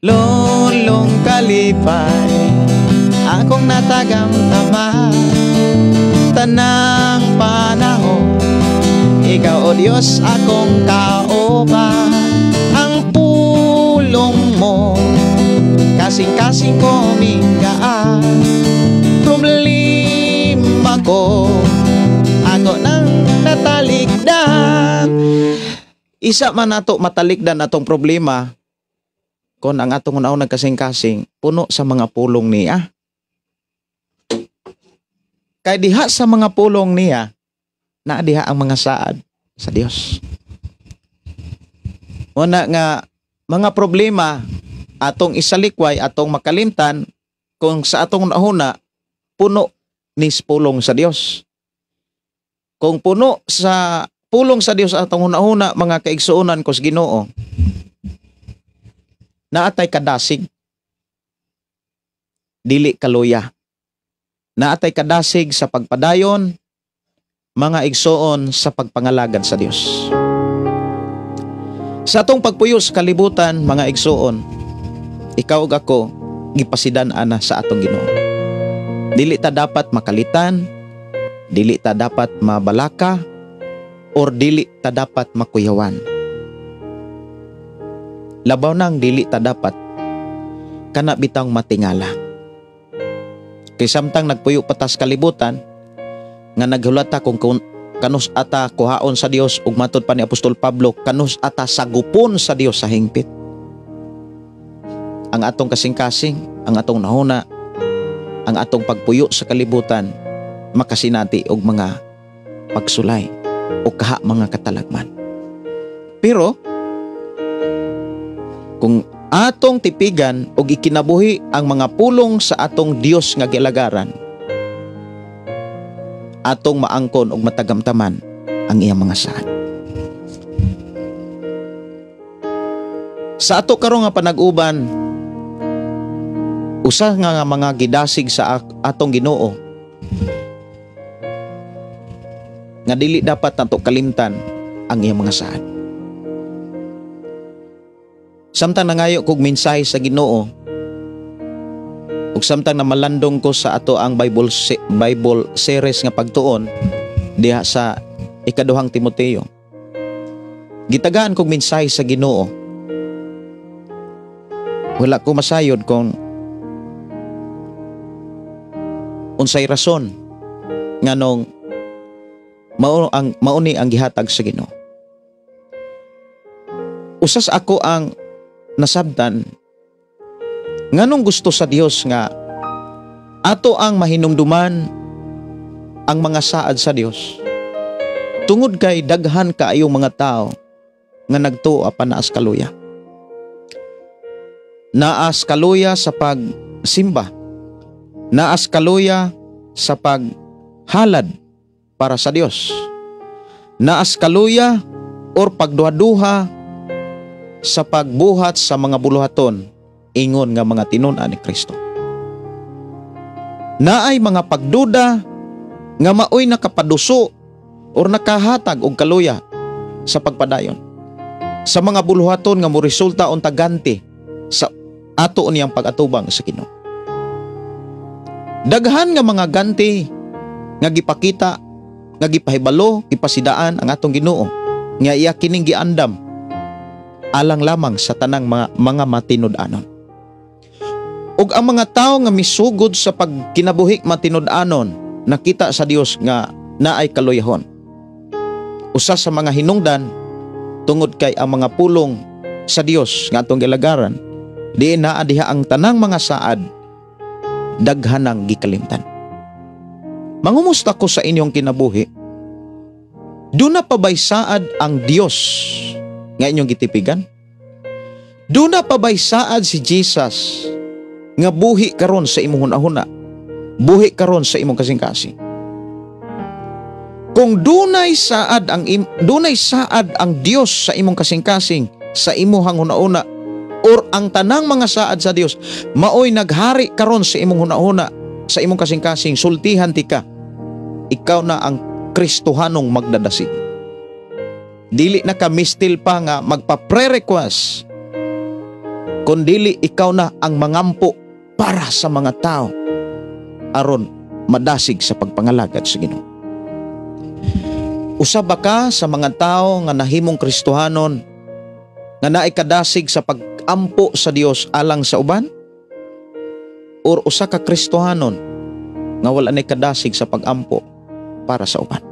Speaker 2: lonlong kalipay akong natagamtaman tanang panahon, ikaw o Diyos akong kauban, ang pulong mo kasing-kasing kuminggaan. Problema ko Isa man nato matalikdan atong problema kon ang atong una kasing-kasing puno sa mga pulong niya. Kay diha sa mga pulong niya, naa diha ang mga saad sa Dios. Muna nga mga problema atong isalikway, atong makalimtan kung sa atong nahuna puno ni pulong sa Dios. Kung puno sa pulong sa Dios atong hunahuna, mga kaigsuonan ko sa Ginoo, naatay kadasig, dili kaluya. Naatay kadasig sa pagpadayon, mga igsoon, sa pagpangalagad sa Dios. Sa atong pagpuyo sa kalibutan, mga igsoon, ikaw ug ako gipasidan ana sa atong Ginoo. Dili ta dapat makalitan, dili ta dapat mabalaka, or dili ta dapat makuyawan. Labaw nang dili ta dapat kana bitang matingala. Kay samtang nagpuyo pa tas kalibutan nga naghulata kung kanus ata kuhaon sa Dios, ug matud pa ni Apostol Pablo, kanus ata sagupon sa Dios sa hingpit. Ang atong kasing-kasing, ang atong nahuna, ang atong pagpuyo sa kalibutan makasinati og mga pagsulay o kaha mga katalagman. Pero kung atong tipigan og ikinabuhi ang mga pulong sa atong Dios nga gilagaran, atong maangkon og matagamtaman ang iyang mga saad. Sa ato karon nga panag-uban, usa nga mga gidasig sa atong Ginoo nga dili dapat nato kalimtan ang iyang mga saad. Samtang nangayo kog mensahe sa Ginoo ug samtang namalandong ko sa ato ang Bible series nga pagtuon diha sa ikaduhang Timoteo, gitagaan kog mensahe sa Ginoo. Wala ko masayod kung unsay rason nganong mauni ang gihatag sa Ginoo. Usas ako ang nasabtan nganong gusto sa Dios nga ato ang mahinumduman ang mga saad sa Dios, tungod kay daghan kaayong mga tao nga nagtuo apan naas kaluya. Naas kaluya sa pagsimba, naas kaluya sa paghalad para sa Dios, naas kaluya or pagduha-duha sa pagbuhat sa mga buluhaton ingon nga mga tinun-an ni Kristo. Naay mga pagduda nga maoy nakapaduso or nakahatag og kaluya sa pagpadayon sa mga buluhaton nga moresulta unta ganti sa ato niyang pag-atubang sa Ginoo. Daghan nga mga ganti nga gipakita, nga gipahibalo, gipasidaan ang atong Ginoo nga iya kining giandam alang lamang sa tanang mga matinud-anon. Ug ang mga tawo nga misugod sa pagkinabuhi matinud-anon, nakita sa Dios nga naay kaluyahon. Usa sa mga hinungdan tungod kay ang mga pulong sa Dios nga atong gilagaran, diin naa diha ang tanang mga saad, daghanang gikalimtan. Mangumusta ko sa inyong kinabuhi? Duna pa ba'y saad ang Dios nga inyong gitipigan? Duna pa ba'y saad si Jesus nga buhi karon sa imong hunahuna, buhi karon sa imong kasing-kasing? Kung dunay saad ang dunay saad ang Dios sa imong kasing-kasing, sa imuhang hunahuna, or ang tanang mga saad sa Dios maoy naghari karon sa imong hunahuna, sa imong kasing-kasing, sultihan ti ka, ikaw na ang Kristohanong magdadasig. Dili na ka mistil pa nga magpa-pre-request, kundili ikaw na ang mangampo para sa mga tao aron madasig sa pagpangalagad sa Ginoo. Usab ba ka sa mga tao nga nahimong Kristohanon nga naay kadasig sa pagampo sa Dios alang sa uban? Or usa ka Kristohanon nga wala nay kadasig sa pagampo para sa uban?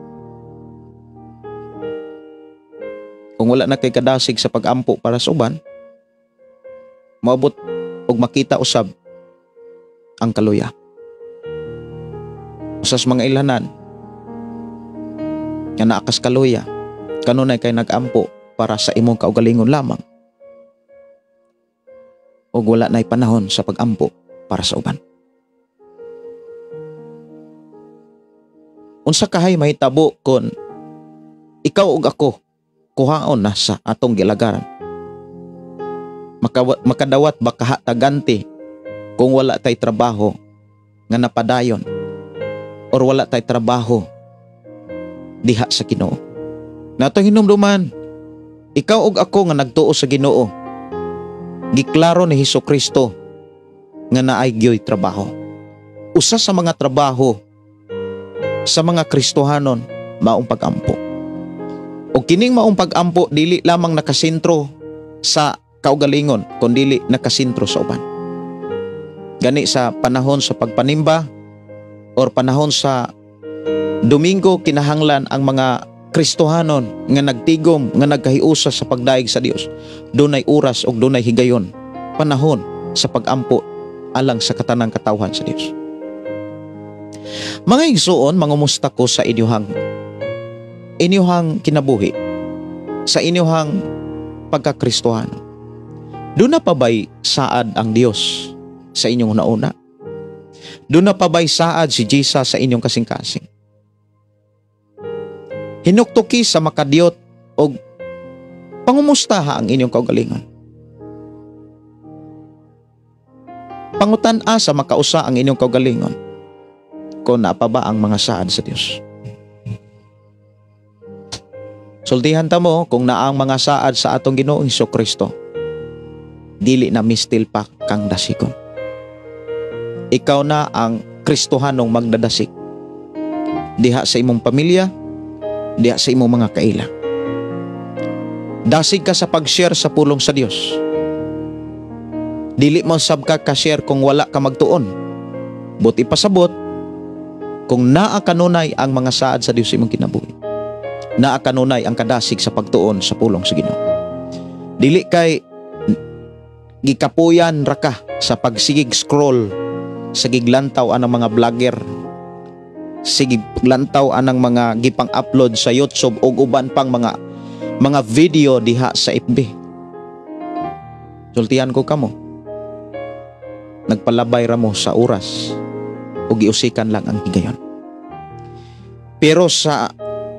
Speaker 2: Kung wala na kay kadasig sa pagampo para sa uban, moabot og makita usab ang kaluya. Usas mga ilanan nga naakas kaluya, kanunay kay nagampo para sa imong kaugalingon lamang, og wala na'y panahon sa pagampo para sa uban. Unsa kahay mahitabo kon ikaw ug ako kuhaon na sa atong gilagaran? Makadawat ba kahataganti kung wala tay trabaho nga napadayon or wala tay trabaho diha sa Ginoo? Natong hinumduman, ikaw ug ako nga nagtuo sa Ginoo, giklaro ni Hesus Kristo nga naay gyoy trabaho. Usa sa mga trabaho sa mga Kristohanon, maong pag-ampo. O kining maong pag-ampo dili lamang nakasentro sa kaugalingon, kundili nakasentro sa uban. Gani sa panahon sa pagpanimba or panahon sa Domingo, kinahanglan ang mga Kristohanon nga nagtigom, nga nagkahiusa sa pagdaig sa Dios, dunay oras og dunay higayon, panahon sa pag-ampo alang sa katanang katawhan sa Dios. Mga igsuon, mangumusta ko sa inyuhang kinabuhi, sa inyuhang pagkakristohano. Doon na pa ba'y saad ang Dios sa inyong una-una? Doon na pa ba'y saad si Jesus sa inyong kasing-kasing? Hinuktuki sa makadiyot og pangumustaha ang inyong kaugalingon. Pangutan-a sa makausa ang inyong kaugalingon kung naa pa ba ang mga saad sa Dios. Sultihan ta mo kung naa ang mga saad sa atong Ginoong Hesukristo, dili na mistil pa kang dasikon. Ikaw na ang Kristohanong magdadasik diha sa imong pamilya, diha sa imong mga kaila. Dasig ka sa pag-share sa pulong sa Dios. Dili mo sab ka ka-share kung wala ka magtuon. Buti pasabot kung naa kanunay ang mga saad sa Dios imong kinabuhi. Naa kanunay ang kadasig sa pagtuon sa pulong sa Ginoo. Dili kay gikapuyan ra ka sa pagsigig scroll sa giglantaw anang mga vlogger, sige lantaw anang mga gipang-upload sa YouTube ug uban pang mga video diha sa FB. Sultihan ko kamo, nagpalabay ra mo sa oras ug giusikan lang ang higayon. Pero sa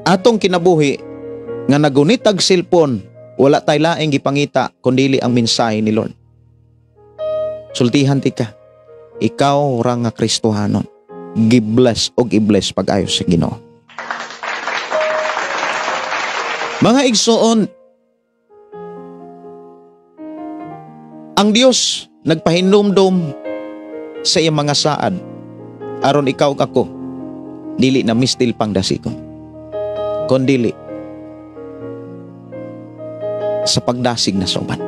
Speaker 2: atong kinabuhi nga nagunit ag cellphone, wala tay laing gipangita kundili ang mensahe ni Lord. Sultihan ti ka, ikaw ra nga Kristohanon, gibless og i-bless pag-ayo sa Ginoo. Mga igsoon, ang Dios nagpahinumdom sa iyang mga saad aron ikaw ug ako dili na mistil pang dasikon, kundili sa pagdasig na sa uban.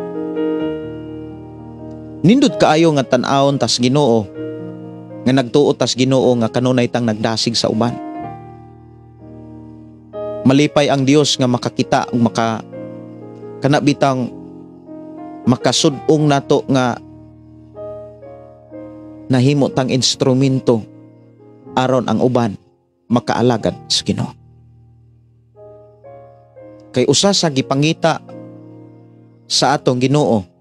Speaker 2: Nindot kaayo nga tan-awon tas Ginoo, nga nagtuo tas Ginoo nga kanunay tang nagdasig sa uban. Malipay ang Dios nga makakita ug maka kanabitang makasud-ong nato nga nahimo tang instrumento aron ang uban makaalagad sa Ginoo. Kay usa sa gipangita sa atong Ginoo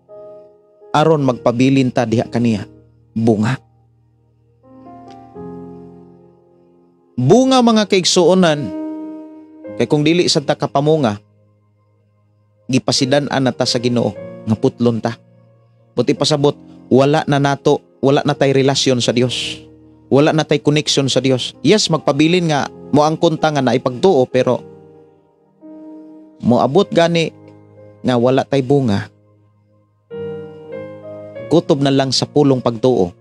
Speaker 2: aron magpabilin ta diha kaniya, bunga. Bunga mga kaigsuonan, kay kung dili sad ta kapamunga, gipasidan-an na ta sa Ginoo nga putlon ta. Buti pasabot, wala na nato, wala na tay relasyon sa Dios. Wala na tay connection sa Dios. Yes, magpabilin nga moangkon ta nga naipagtuo, pero moabot gani nga wala tay bunga. Kutob na lang sa pulong pagtuo,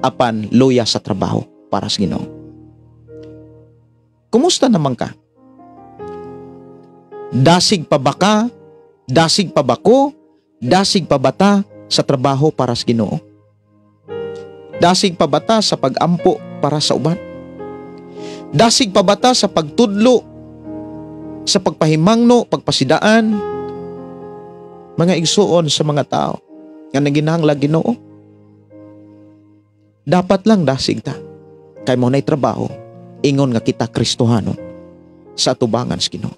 Speaker 2: apan luya sa trabaho para sa Ginoo. Kumusta naman ka? Dasig pa ba ka? Dasig pa ba ko? Dasig pa ba ta sa trabaho para sa Ginoo? Dasig pa ba ta sa pag-ampo para sa uban? Dasig pa ba ta sa pagtudlo, sa pagpahimangno, pagpasidaan, Mga igsuon sa mga tao nga naginahanglag Ginoo. Dapat lang dasig ta. Kay mo na'y trabaho, ingon nga kita Kristohanon sa atubangan sa Ginoo.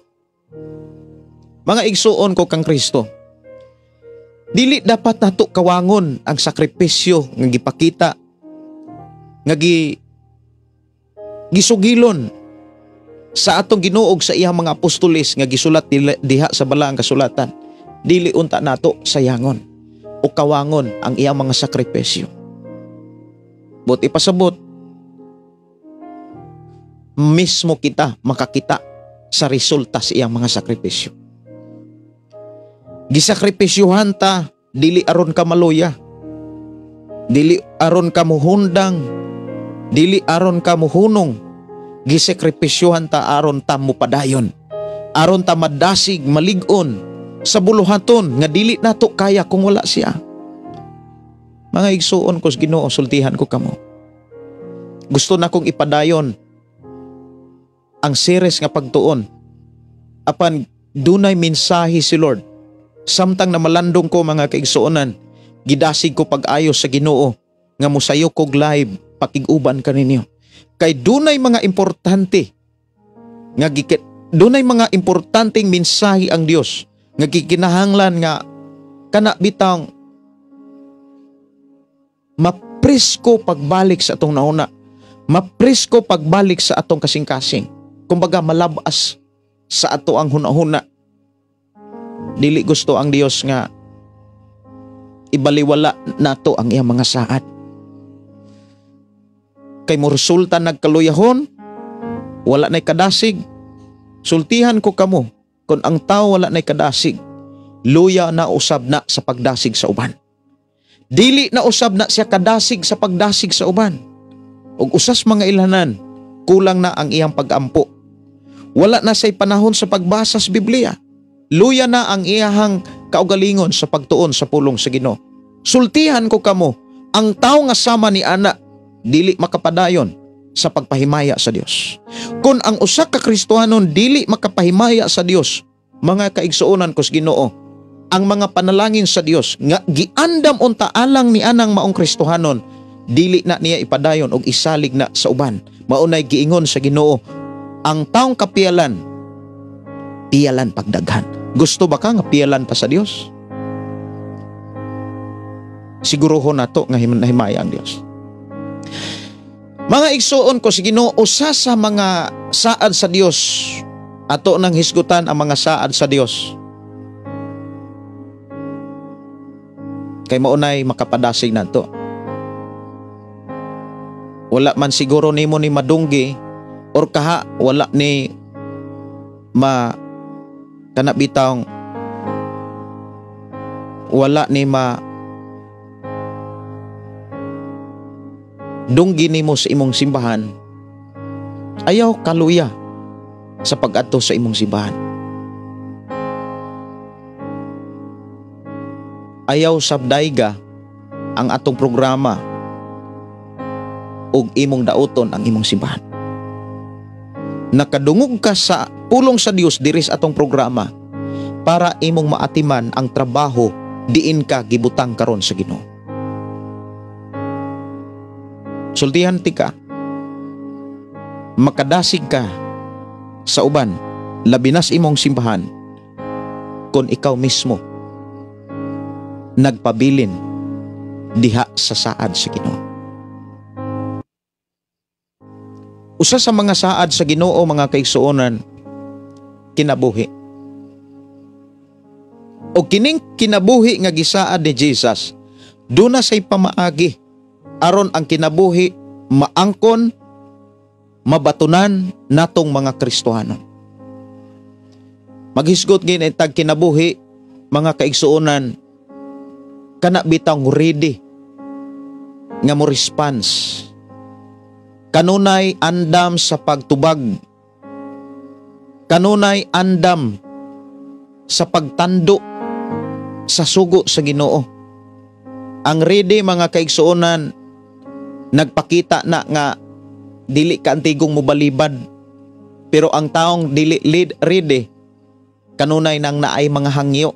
Speaker 2: Mga igsuon ko kang Kristo, dili dapat nato kawangon ang sakripisyo nga gipakita, nga gisugilon sa atong Ginoo sa iyang mga apostoles nga gisulat diha sa balaang kasulatan. Dili unta nato sayangon o kawangon ang iyang mga sakripisyo. But ipasabot, mismo kita makakita sa resulta sa iyang mga sakripisyo. Gisakripisyuhan ta, dili aron ka maluya, dili aron ka muhundang, dili aron ka muhunong. Gisakripisyuhan ta aron ta mupadayon, aron ta madasig, malig-on sa buluhaton nga dili nato kaya kung wala siya. Mga igsuon ko sa Ginoo, sultihan ko kamo. Gusto na kong ipadayon ang series nga pagtuon. Apan dunay mensahe si Lord. Samtang namalandong ko mga kaigsuonan, gidasig ko pag-ayo sa Ginoo nga mosayo kog live pakig-uban kaninyo. Kay dunay mga importante nga dunay mga importanteng mensahe ang Dios nga gikinahanglan nga kana bitang mapresko pagbalik sa atong nauna, mapresko pagbalik sa atong kasing-kasing. Kumbaga malabas sa ato ang hunahuna. Dili gusto ang Dios nga ibaliwala nato ang iyang mga saad. Kay mo resulta nagkaluyahon, wala na'y kadasig. Sultihan ko kamo, kung ang tao wala na'y kadasig, luya na usab na sa pagdasig sa uban. Dili na usab na siya kadasig sa pagdasig sa uban. Og usas mga ilhanan, kulang na ang iyang pag-ampo. Wala na siya'y panahon sa pagbasa sa Biblia. Luya na ang iyahang kaugalingon sa pagtuon sa pulong sa Ginoo. Sultihan ko kamo, ang tao nga sama ni ana dili makapadayon sa pagpahimaya sa Dios. Kung ang usa ka Kristohanon dili makapahimaya sa Dios, mga kaigsuonan ko sa Ginoo, ang mga panalangin sa Dios nga giandam unta alang ni anang maong Kristohanon, dili na niya ipadayon og isalig na sa uban. Maunay giingon sa Ginoo, ang taong kapiyalan, piyalan pagdaghan. Gusto ba ka nga piyalan pa sa Dios? Siguruhon nato nga nahimaya ang Dios. Mga igsuon ko sa Ginoo, usa sa mga saad sa Dios, ato nang hisgutan ang mga saad sa Dios. Kay maunay makapadasig nato. Wala man siguro nimo ni madunggi or kaha wala ni ma kana bitawng wala ni ma dunggi nimo sa imong simbahan, ayaw kaluya sa pag-adto sa imong simbahan. Ayaw sabdayga ang atong programa ug imong dauton ang imong simbahan. Nakadungog ka sa pulong sa Dios diri sa atong programa para imong maatiman ang trabaho diin ka gibutang karon sa Ginoo. Sultihan ti ka, makadasig ka sa uban, labinas imong simbahan, kung ikaw mismo nagpabilin diha sa saad sa Ginoo. Usa sa mga saad sa Ginoo, mga kaigsuonan, kinabuhi. O kining kinabuhi nga gisaad ni Jesus, duna say pamaagi aron ang kinabuhi maangkon, mabatunan natong mga Kristohanon. Maghisgot gin tag kinabuhi, mga kaigsuonan, kana bitang ready nga mo response. Kanunay andam sa pagtubag. Kanunay andam sa pagtando sa sugo sa Ginoo. Ang ready, mga kaigsuonan, nagpakita na nga dili ka antigong mobalibad. Pero ang taong dili lead ready, kanunay nang naay mga hangyo.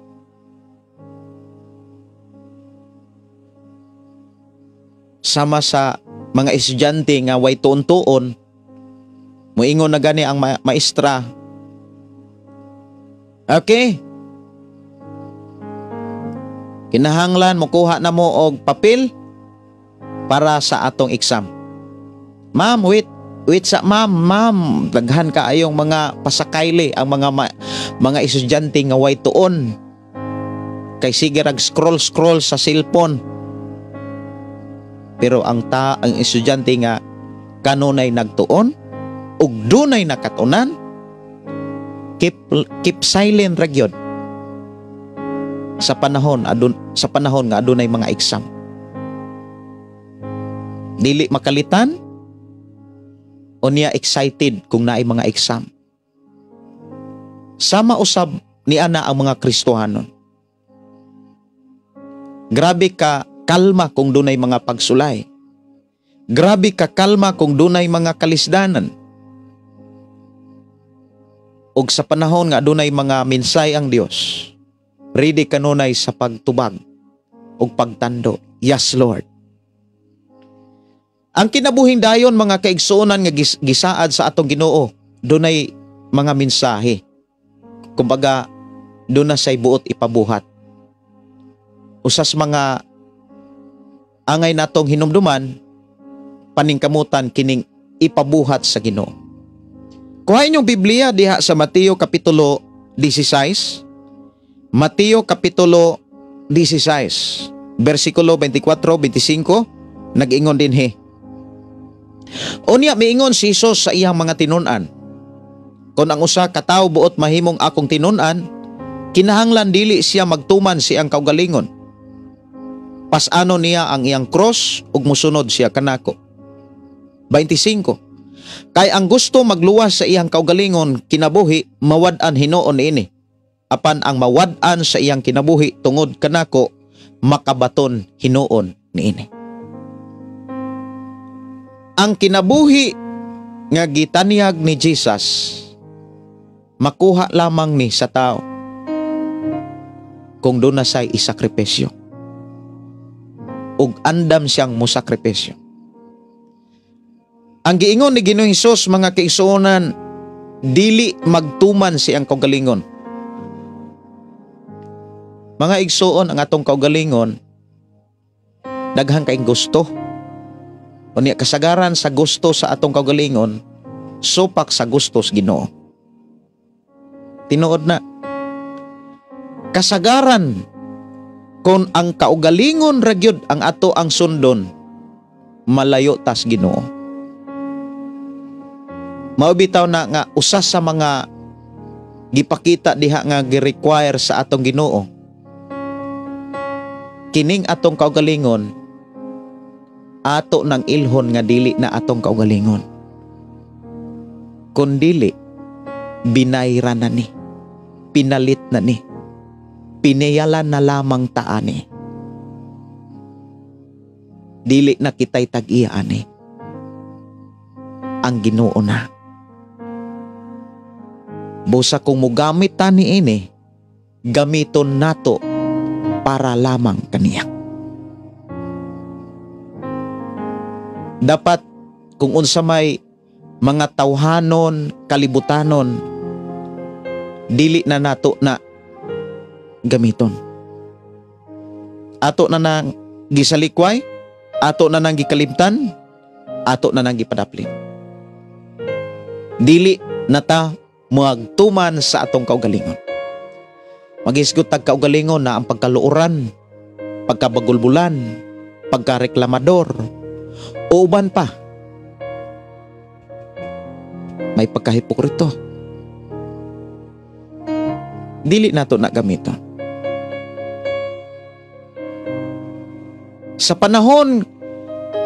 Speaker 2: Sama sa mga estudyante nga way tuon-tuon, muingon na gani ang maestra. Okay. Kinahanglan mokuha na mo og papel para sa atong exam. Ma'am, wait. Wait sa ma'am, ma'am, daghan kaayong mga pasakayle ang mga estudyante nga way tuon. Kay sige rag scroll scroll sa cellphone. Pero ang estudyante nga kanunay nagtuon ug dunay nakatunan, keep silent ra gyud sa panahon nga adunay mga exam. Dili makalitan unya excited kung naay mga exam. Sama usab ni ana ang mga Kristohanon. Grabe ka kalma kung dunay mga pagsulay. Grabe ka kalma kung dunay mga kalisdanan. Og sa panahon nga dunay mga minsay ang Dios, ready kanunay sa pagtubag ug pagtando. Yes, Lord. Ang kinabuhing dayon, mga kaigsuonan, nga gisaad sa atong Ginoo, dunay mga mensahe. Kumbaga, doon na say buot ipabuhat. Usas mga angay natong hinumduman, paningkamutan kining ipabuhat sa Ginoo. Kuha inyong Biblia diha sa Mateo Kapitulo 16. Mateo Kapitulo 16, versikulo 24, 25, nag-ingon dinhi. Unya miingon si Jesus sa iyang mga tinun-an, "Kon ang usa ka tawo buot mahimong akong tinun-an, kinahanglan dili siya magtuman siyang kaugalingon. Pasano niya ang iyang cross ug musunod siya kanako." 25. Kay ang gusto magluwas sa iyang kaugalingon kinabuhi, mawad-an hinuon niini. Apan ang mawad-an sa iyang kinabuhi tungod kanako, makabaton hinuon niini. Ang kinabuhi nga gitanyag ni Jesus, makuha lamang ni sa tao kung doon na siya'y isakripisyo. Ug andam siyang musakripisyo. Ang giingon ni Ginoong Hesus, mga kaigsuonan, dili magtuman siyang kaugalingon. Mga igsuon, ang atong kaugalingon, daghan kaing gusto. Unya kasagaran sa gusto sa atong kaugalingon, supak sa gusto sa Ginoo. Tinuod na. Kasagaran kung ang kaugalingon ra gyud ang ato ang sundon, malayo tas Ginoo. Mao bitaw na nga usa sa mga gipakita diha nga gi-require sa atong Ginoo, kining atong kaugalingon ato nang ilhon nga dili na atong kaugalingon. Kun dili, binayra na ni, pinalit na ni, pinayalan na lamang taani. Dili na kita'y tag-iya ani. Ang Ginoo na. Busa kung mugamit ta ni ini, gamiton nato para lamang kaniya. Dapat kung unsa may mga tawhanon, kalibutanon, dili na nato na gamiton. Ato na nang gisalikway, ato na nang gikalimtan, ato na nang gipadaplin. Dili na ta magtuman sa atong kaugalingon. Magisgot tag kaugalingon na ang pagkaluoran, pagkabagulbulan, pagkareklamador, o uban pa. May pagkahipokrito. Dili nato na gamiton. Sa panahon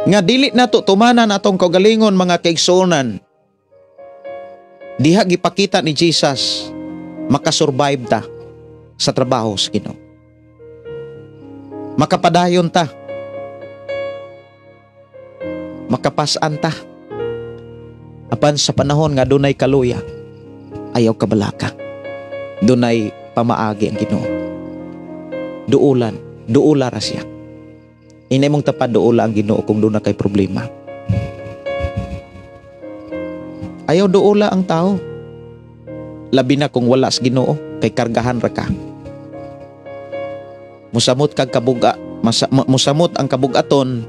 Speaker 2: nga dili nato tumanan atong kaugalingon, mga kaigsuonan, diha gipakita ni Jesus makasurvive ta sa trabaho sa Ginoo. Makapadayon ta. Makapasan ta. Apan sa panahon nga dunay kaluya, ayaw kabalaka. Dunay pamaagi ang Ginoo. Duulan, duula ra siya. Inay mong tapad duola ang Ginoo kung doon na kay problema. Ayaw duola ang tao. Labi na kung wala sa Ginoo, kay kargahan ra ka. Musamot kag kabuga, musamot ang kabugaton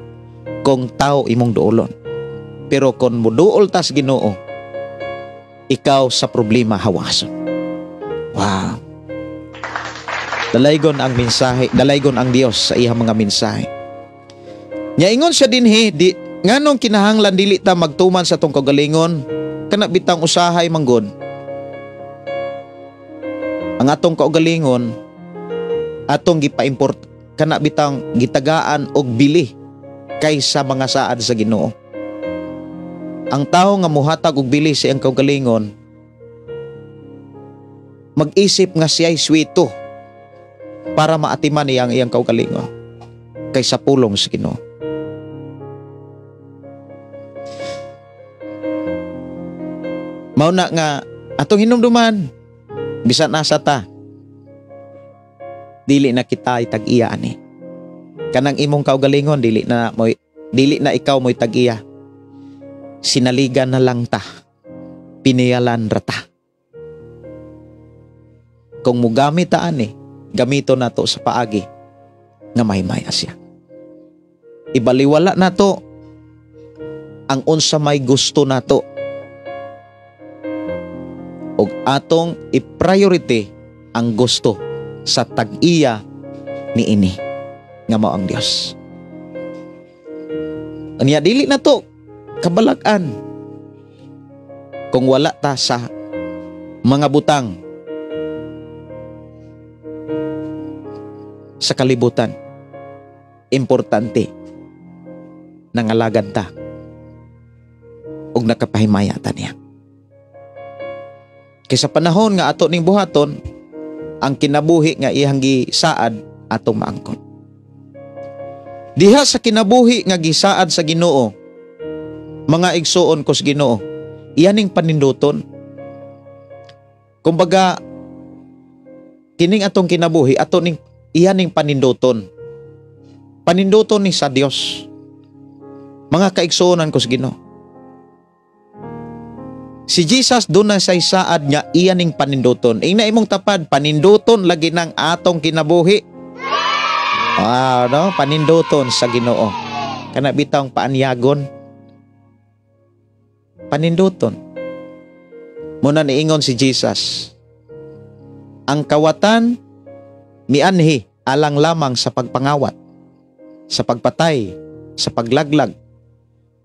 Speaker 2: kung tao imong duolon. Pero kung muduol tas Ginoo, ikaw sa problema hawason. Wow. Dalaygon ang mensahe, dalaygon ang Dios sa iyang mga mensahe. Nya ingon siya dinhi, di nganong kinahanglan dili ta magtuman sa atong kaugalingon, kana bitang usahay manggod. Ang atong kaugalingon atong gipa-import kana bitang gitagaan og bili kaysa mga saad sa Ginoo. Ang tawo nga muhatag og bili sa iyang kaugalingon mag-isip nga siya'y sweeto para maatiman niya ang iyang kaugalingon kaysa pulong sa Ginoo. Mao na nga atong hinumduman bisan asa ta, dili na kita ay tag-iya ani. Kanang imong kaugalingon dili na ikaw mo'y tag-iya. Sinaligan na lang ta, piniyalan ra ta. Kung mugamit ta ani, gamito nato sa paagi nga mahimaya siya. Ibaliwala nato ang unsa may gusto nato og atong i-priority ang gusto sa tag-iya niini nga mao ang Dios. Anya dili na to kabalag-an kung wala ta sa mga butang sa kalibutan. Importante nangalagad ta og nakapahimaya ta niya. Kaysa panahon nga ato ning buhaton, ang kinabuhi nga iyang gisaad atong maangkon. Diha sa kinabuhi nga gisaad sa Ginoo, mga igsuon ko sa Ginoo, iyaning paninduton. Kumbaga kining atong kinabuhi ato ning iyaning paninduton. Paninduton ni sa Dios. Mga kaigsuonan ko sa Ginoo. Si Jesus doon na sa saad nga iyaning paninduton. Ingna imong tapad, paninduton lagi ng atong kinabuhi. Wow, no? Paninduton sa Ginoo. Kana bitawng paanyagon. Paninduton. Muna niingon si Jesus, ang kawatan mianhi alang lamang sa pagpangawat, sa pagpatay, sa paglaglag.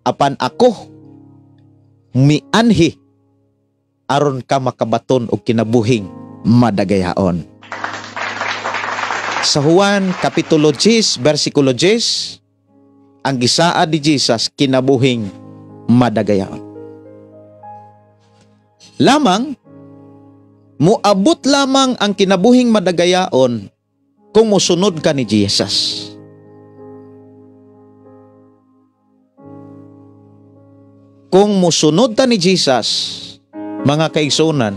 Speaker 2: Apan ako mianhi aron ka makabaton og kinabuhing madagayaon. Sa Juan Kapitulo 10, versikulo 10, ang gisaad ni Jesus kinabuhing madagayaon. Lamang, muabot lamang ang kinabuhing madagayaon kung musunod ka ni Jesus. Kung musunod ta ni Jesus, mga kaigsunan,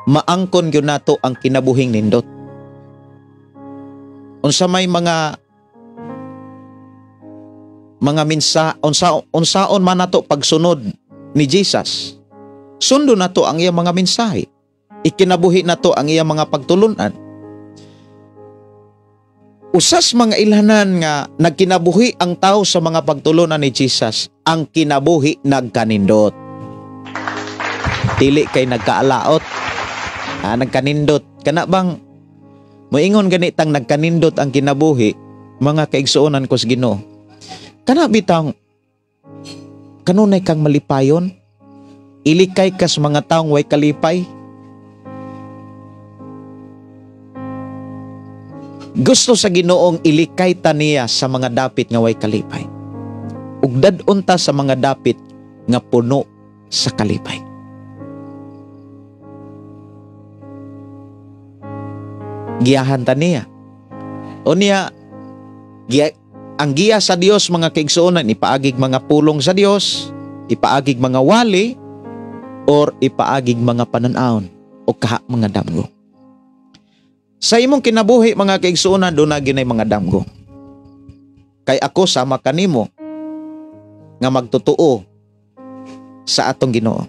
Speaker 2: maangkon gyud nato ang kinabuhing nindot. Unsa may mga minsa, unsaon man nato pagsunod ni Jesus, sundo nato ang iyang mga mensahe, ikinabuhi nato ang iyang mga pagtulunan. Usas mga ilhanan nga nagkinabuhi ang tao sa mga pagtulunan ni Jesus, ang kinabuhi nagkanindot. Dili kay nagkaalaot, nagkanindot. Kana bang moingon ganitang nagkanindot ang kinabuhi, mga kaigsuonan ko sa Ginoo? Kana bitang kanunay kang malipayon, ilikay ka sa mga taong way kalipay. Gusto sa Ginoong ilikay ta niya sa mga dapit nga way kalipay. Ug dad-on ta sa mga dapit nga puno sa kalipay. Giyahan ta niya. O niya, ang giya sa Dios mga kaigsuonan, ipaagig mga pulong sa Dios, ipaagig mga wali, or ipaagig mga panan-awon o kaha mga damgo. Sa imong kinabuhi mga kaigsuonan, doon na ginay mga damgo. Kay ako sama kanimo nga magtotoo sa atong Ginoo.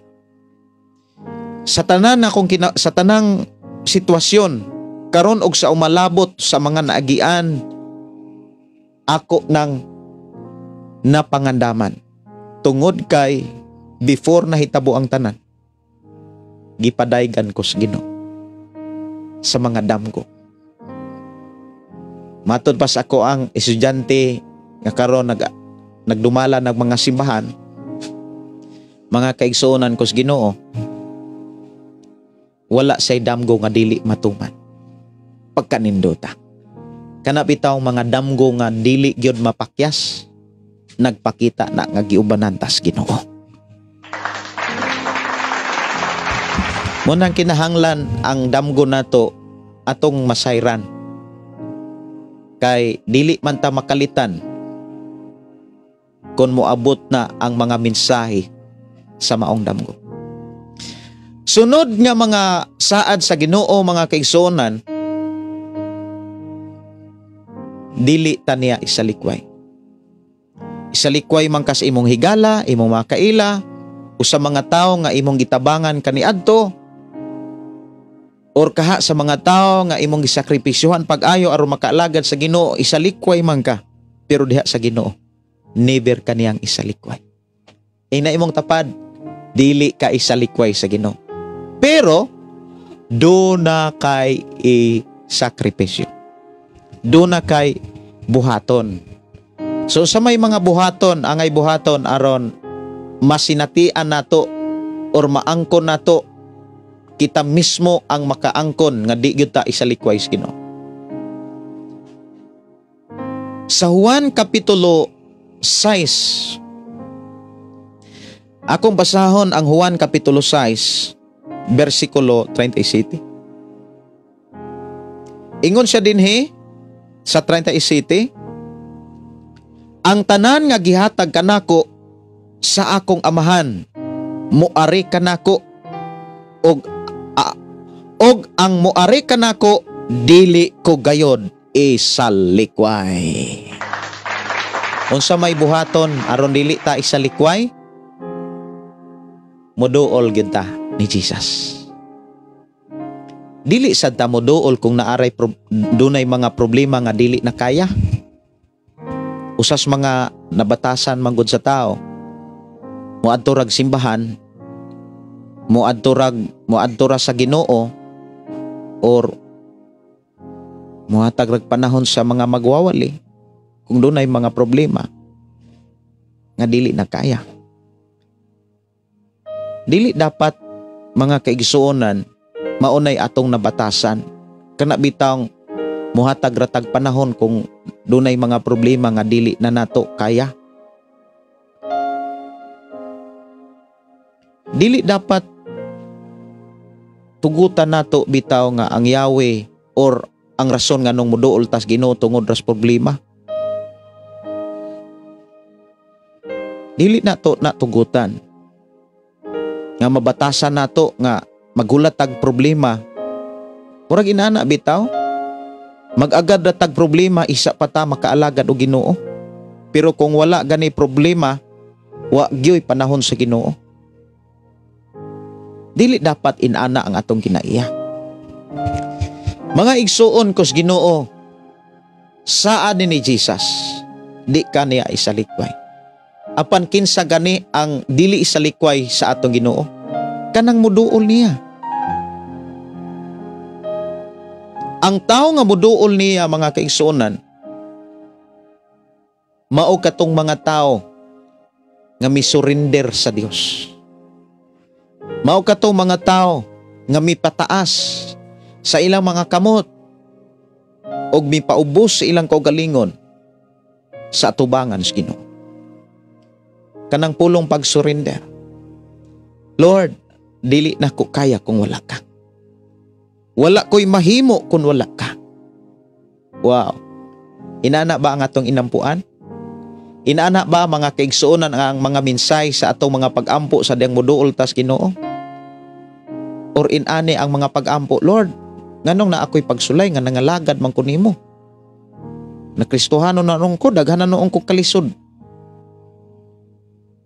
Speaker 2: Sa tanan akong sa tanang sitwasyon karon og sa umalabot sa mga naagian, ako nang napangandaman tungod kay before nahitabo ang tanan, gipadaygan ko sa Ginoo sa mga damgo. Matod pas ako ang estudyante nga karon nagdumala ng mga simbahan, mga kaigsuonan ko sa Ginoo, wala say damgo nga dili matuman. Pagkanindota. Kana bitaw mga damgo nga dili gyud mapakyas, nagpakita na nga giubanan tas Ginoo. Munang kinahanglan ang damgo nato atong masayran. Kay dili man ta makalitan kung moabot na ang mga mensahe sa maong damgo. Sunod nga mga saad sa Ginoo, mga kaigsuonan, dili ta niya isalikway. Isalikway man ka sa imong higala, imong mga kaila, o sa mga tawo nga imong gitabangan kaniadto, or kaha sa mga tawo nga imong gisakripisyuhan pag-ayo aron makaalagad sa Ginoo, isalikway man ka. Pero diha sa Ginoo, never ka niyang isalikway. Ina imong tapad, dili ka isalikway sa Ginoo. Pero do na kay isakripisyo. Do na kay buhaton. So sa may mga buhaton, angay buhaton aron masinatian nato or maangkon nato, kita mismo ang makaangkon nga di gyud ta isalikway sa Ginoo. Sa Juan Kapitulo 6, akong basahon ang Juan Kapitulo 6, versikulo 37. Ingon siya dinhi sa 37, ang tanan nga gihatag kanako sa akong amahan, muari kanako, og ang muari kanako dili ko gayod isalikway. Unsa may buhaton aron dili ta isalikway? Moduol gyud ta ni Jesus. Dili sad ta moduol kung naaray dunay mga problema nga dili na kaya. Usas mga nabatasan manggod sa tao, moadto rag simbahan, moadto ra sa Ginoo, or mohatag rag panahon sa mga magwawali kung dunay mga problema nga dili na kaya. Dili dapat, mga kaigsuonan, maunay atong nabatasan. Kana bitang muhatag ratag panahon kung dunay mga problema nga dili na nato kaya. Dili dapat tugutan nato bitaw nga ang Yahweh or ang rason nga nung muduol tas Ginoo tungod ras problema. Dili nato natugutan nga mabatasan nato nga magulat tag problema. Murag inana bitaw, mag-agad ra tag problema isa pa ta makaalagad og Ginoo. Pero kung wala gani problema, wa gyoy panahon sa Ginoo. Dili dapat inana ang atong kinaiya. Mga igsuon kos Ginoo, saad ni Jesus, di ka niya isalikway. Apan kinsa gani ang dili isalikway sa atong Ginoo? Kanang muduol niya. Ang tao nga muduol niya, mga kaigsuonan, mao katong mga tao nga misurrender sa Dios. Mao katong mga tao nga mipataas sa ilang mga kamot og mipaubos sa ilang kaugalingon sa atubangan sa Ginoo. Kanang pulong pag-surrender. Lord, dili na ko kaya kung wala ka. Wala ko'y mahimo kung wala ka. Wow. Inana ba ang atong inampuan? Inana ba mga kaigsuonan ang mga minsay sa atong mga pag-ampo sa diyang muduol tas Ginoo? Or inani ang mga pag-ampo, Lord, nganong na ako'y pagsulay nga nangalagad man ko nimo? Na Kristohano na noon ko, daghan na noon ko kalisod.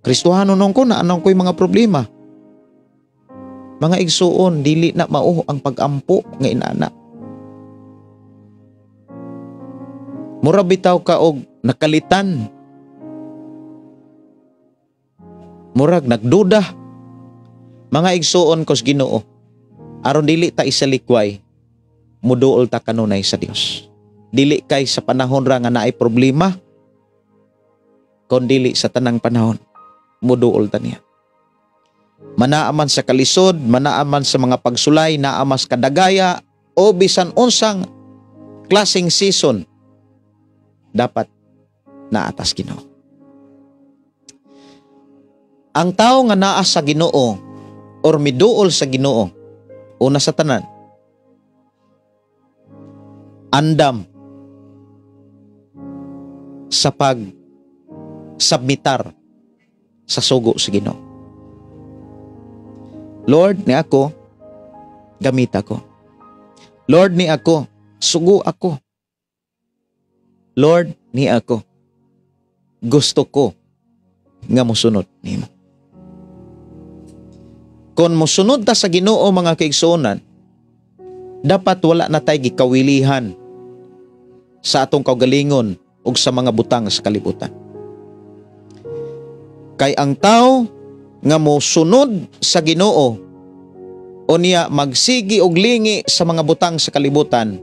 Speaker 2: Kristohano noon ko, na anong ko'y mga problema. Mga igsuon, dili na mao ang pag-ampo nga inana. Mura bitaw ka og nakalitan. Murag nagduda. Mga igsuon kos Ginoo, aron dili ta isalikway, muduol ta kanunay sa Dios. Dili kay sa panahon ra nga naay problema, kon dili sa tanang panahon muduol ta niya. Manaaman sa kalisod, manaaman sa mga pagsulay, naamas kadagaya o bisan unsang klaseng season, dapat naatas Ginoo. Ang tao nga naa sa Ginoo or miduol sa Ginoo, una sa tanan, andam sa pag-submitar sa sugo sa Ginoo. Lord, ni ako, gamit ako. Lord, ni ako, sugo ako. Lord, ni ako, gusto ko nga mosunod nimo. Kung mosunod ta sa Ginoo, mga kaigsuonan, dapat wala na tay gikawilihan sa atong kaugalingon ug sa mga butang sa kalibutan. Kay ang tao nga mosunod sa Ginoo o niya magsigi og lingi sa mga butang sa kalibutan,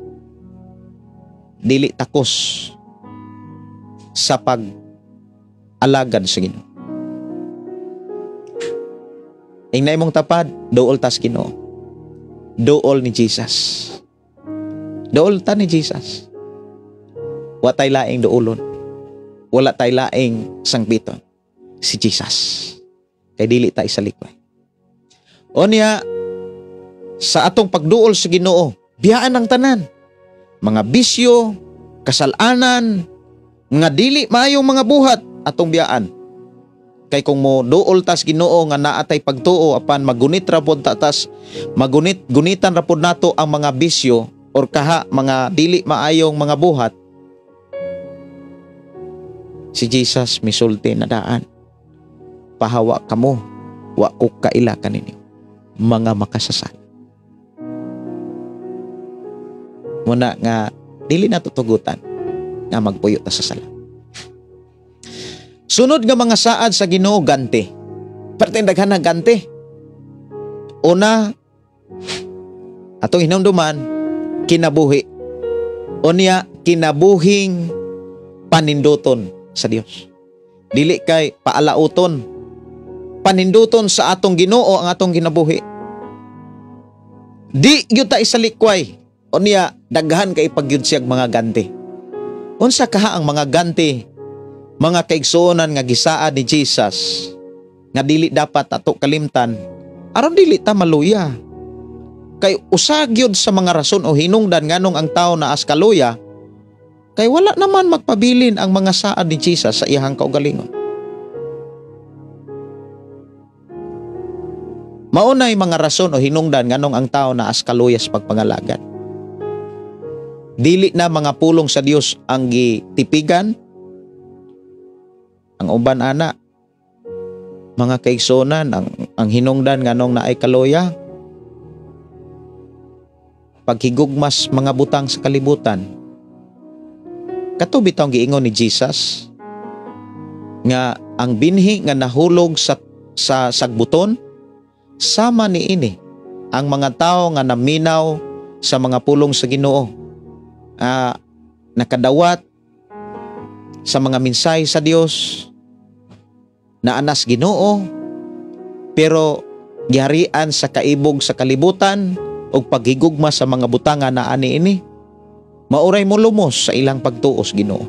Speaker 2: dili takos sa pag-alagad sa Ginoo. Ingna imong tapad, duol tas Ginoo. Duol ni Jesus. Duol ta ni Jesus. Wa tay laing duolon. Wala tay laing sangpiton. Si Jesus. Kay dili ta isalikway. O niya, sa atong pagduol sa Ginoo, biyaan ang tanan. Mga bisyo, kasalanan, nga dili maayong mga buhat, atong biyaan. Kay kung mo duol tas Ginoo nga naatay pagtuo apan magunit ra pod tas magunit gunitan ra pod nato ang mga bisyo or kaha mga dili maayong mga buhat, si Jesus misulti na daan, pahawa kamo, wa ko kaila kaninyo, mga makasasala. Muna nga dili na tutugutan nga magpuyo ta sa sala. Sunod nga mga saad sa Ginoo, ganti. Perting daghan na ganti. Una, atong hinumduman, kinabuhi. Unya, kinabuhing paninduton sa Dios. Dili kay paalauton. Paninduton sa atong Ginoo ang atong kinabuhi. Di gyud ta isalikway. Unya, daghan kay pagyud siyag mga ganti. Unsa kaha ang mga ganti, mga kaigsuonan nga gisaad ni Jesus nga dili dapat ato kalimtan aron dili ta maluya? Kay usa gyud sa mga rason o hinungdan nganong ang tao naas kaluya, kay wala naman magpabilin ang mga saad ni Jesus sa iyang kaugalingon. Maunay mga rason o hinungdan nganong ang tao naas kaluya sa pagpangalagan. Dili na mga pulong sa Dios ang gitipigan. Ang uban ana, mga kaigsuonan, ang hinungdan nganong naay kaluya, paghigugmas mga butang sa kalibutan. Kato bitawng giingon ni Jesus nga ang binhi nga nahulog sa sagbuton, sama niini ang mga tao nga naminaw sa mga pulong sa Ginoo, nakadawat sa mga mensahe sa Dios, naanas Ginoo, pero giharian sa kaibog sa kalibutan ug paghigugma sa mga butanga na ani ini, mauray mo lumos sa ilang pagtuos Ginoo.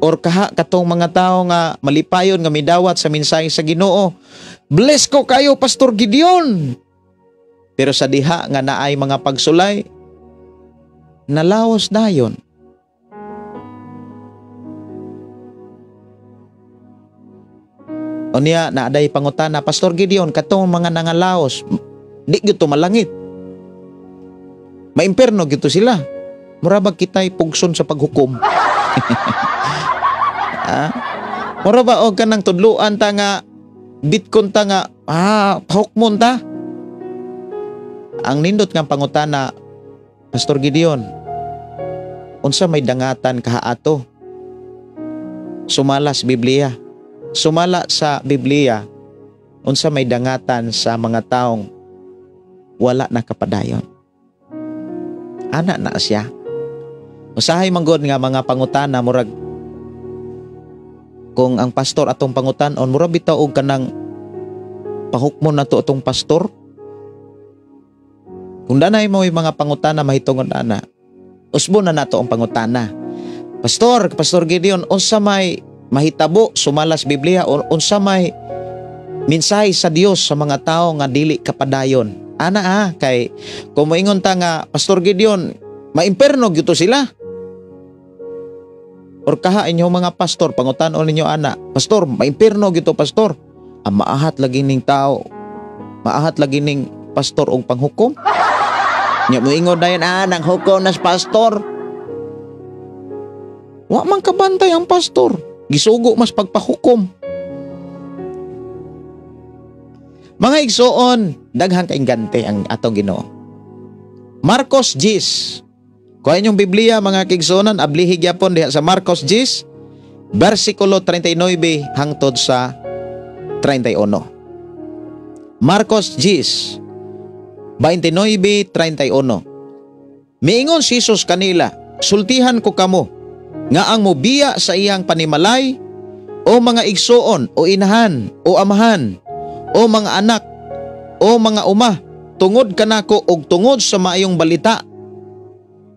Speaker 2: Or kaha katong mga tao nga malipayon nga midawat sa mensahe sa Ginoo, bless ko kayo Pastor Gideon, pero sa diha nga naay mga pagsulay, nalaos dayon. Unya naaday pangutana, Pastor Gideon, katong mga nangalaos di gyud to malangit, maimperno gyud to sila. Mura ba kita'y pugson sa paghukom? Mura ba og kanang tudluan ta nga bitkon ta nga pahukmon ta? Ang nindot nga pangutana, Pastor Gideon, unsa may dangatan kaha ato? Sumala sa Biblia. Sumala sa Biblia, unsa may dangatan sa mga taong wala nakapadayon? Ana na siya. Usahay manggod nga mga pangutana, murag kung ang pastor atong pangutanon, murag bitaw og kanang pahukmon nato atong pastor. Kung danay mo yung mga pangutana mahitungod ana, usbo na nato ang pangutana. Pastor, Pastor Gideon, unsa may mahitabo sumala sa Biblia or unsa may mensahe sa Dios sa mga tao nga dili kapadayon? Ana kay kung moingon ta nga Pastor Gideon, maimperno gyud to sila. Or kaha inyo mga pastor, pangutan-on ninyo ana, Pastor, maimperno gyud to pastor. Ang maahat lagi ning tao, maahat lagi ning pastor og panghukom. Nya moingon dayon nang hukom nas pastor. Wa man kabantay ang pastor, gisugo mas pagpahukom. Mga igsoon, daghang kaingante ang atong Ginoo. Marcos 10. Kuha inyong Biblia mga kaigsuonan, ablihi gyapon diha sa Marcos 10, versikulo 39 hangtod sa 31. Marcos 10, 29-31. Miingon si Jesus kanila, sultihan ko kamo, nga ang mobiya sa iyang panimalay, o mga igsuon, o inahan, o amahan, o mga anak, o mga uma, tungod kanako og tungod sa maayong balita,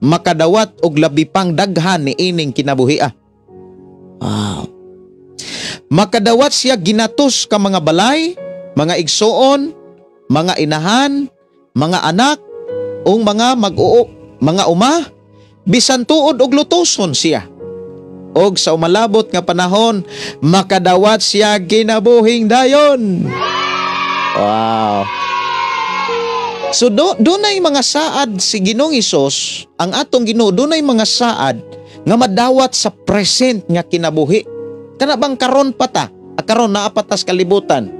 Speaker 2: makadawat og labi pang daghan ni ining kinabuhia. Wow. Makadawat siya ginatos ka mga balay, mga igsuon, mga inahan, mga anak, o mga mag-uo, mga uma, bisan tuod og lutoson siya. Og sa umalabot nga panahon, makadawat siya kinabuhing dayon. Wow. So dunay mga saad si Ginoong Hesus, ang atong Ginoo, dunay mga saad nga madawat sa present nga kinabuhi. Kana bang karon pa ta, karon naa pa ta sa kalibutan,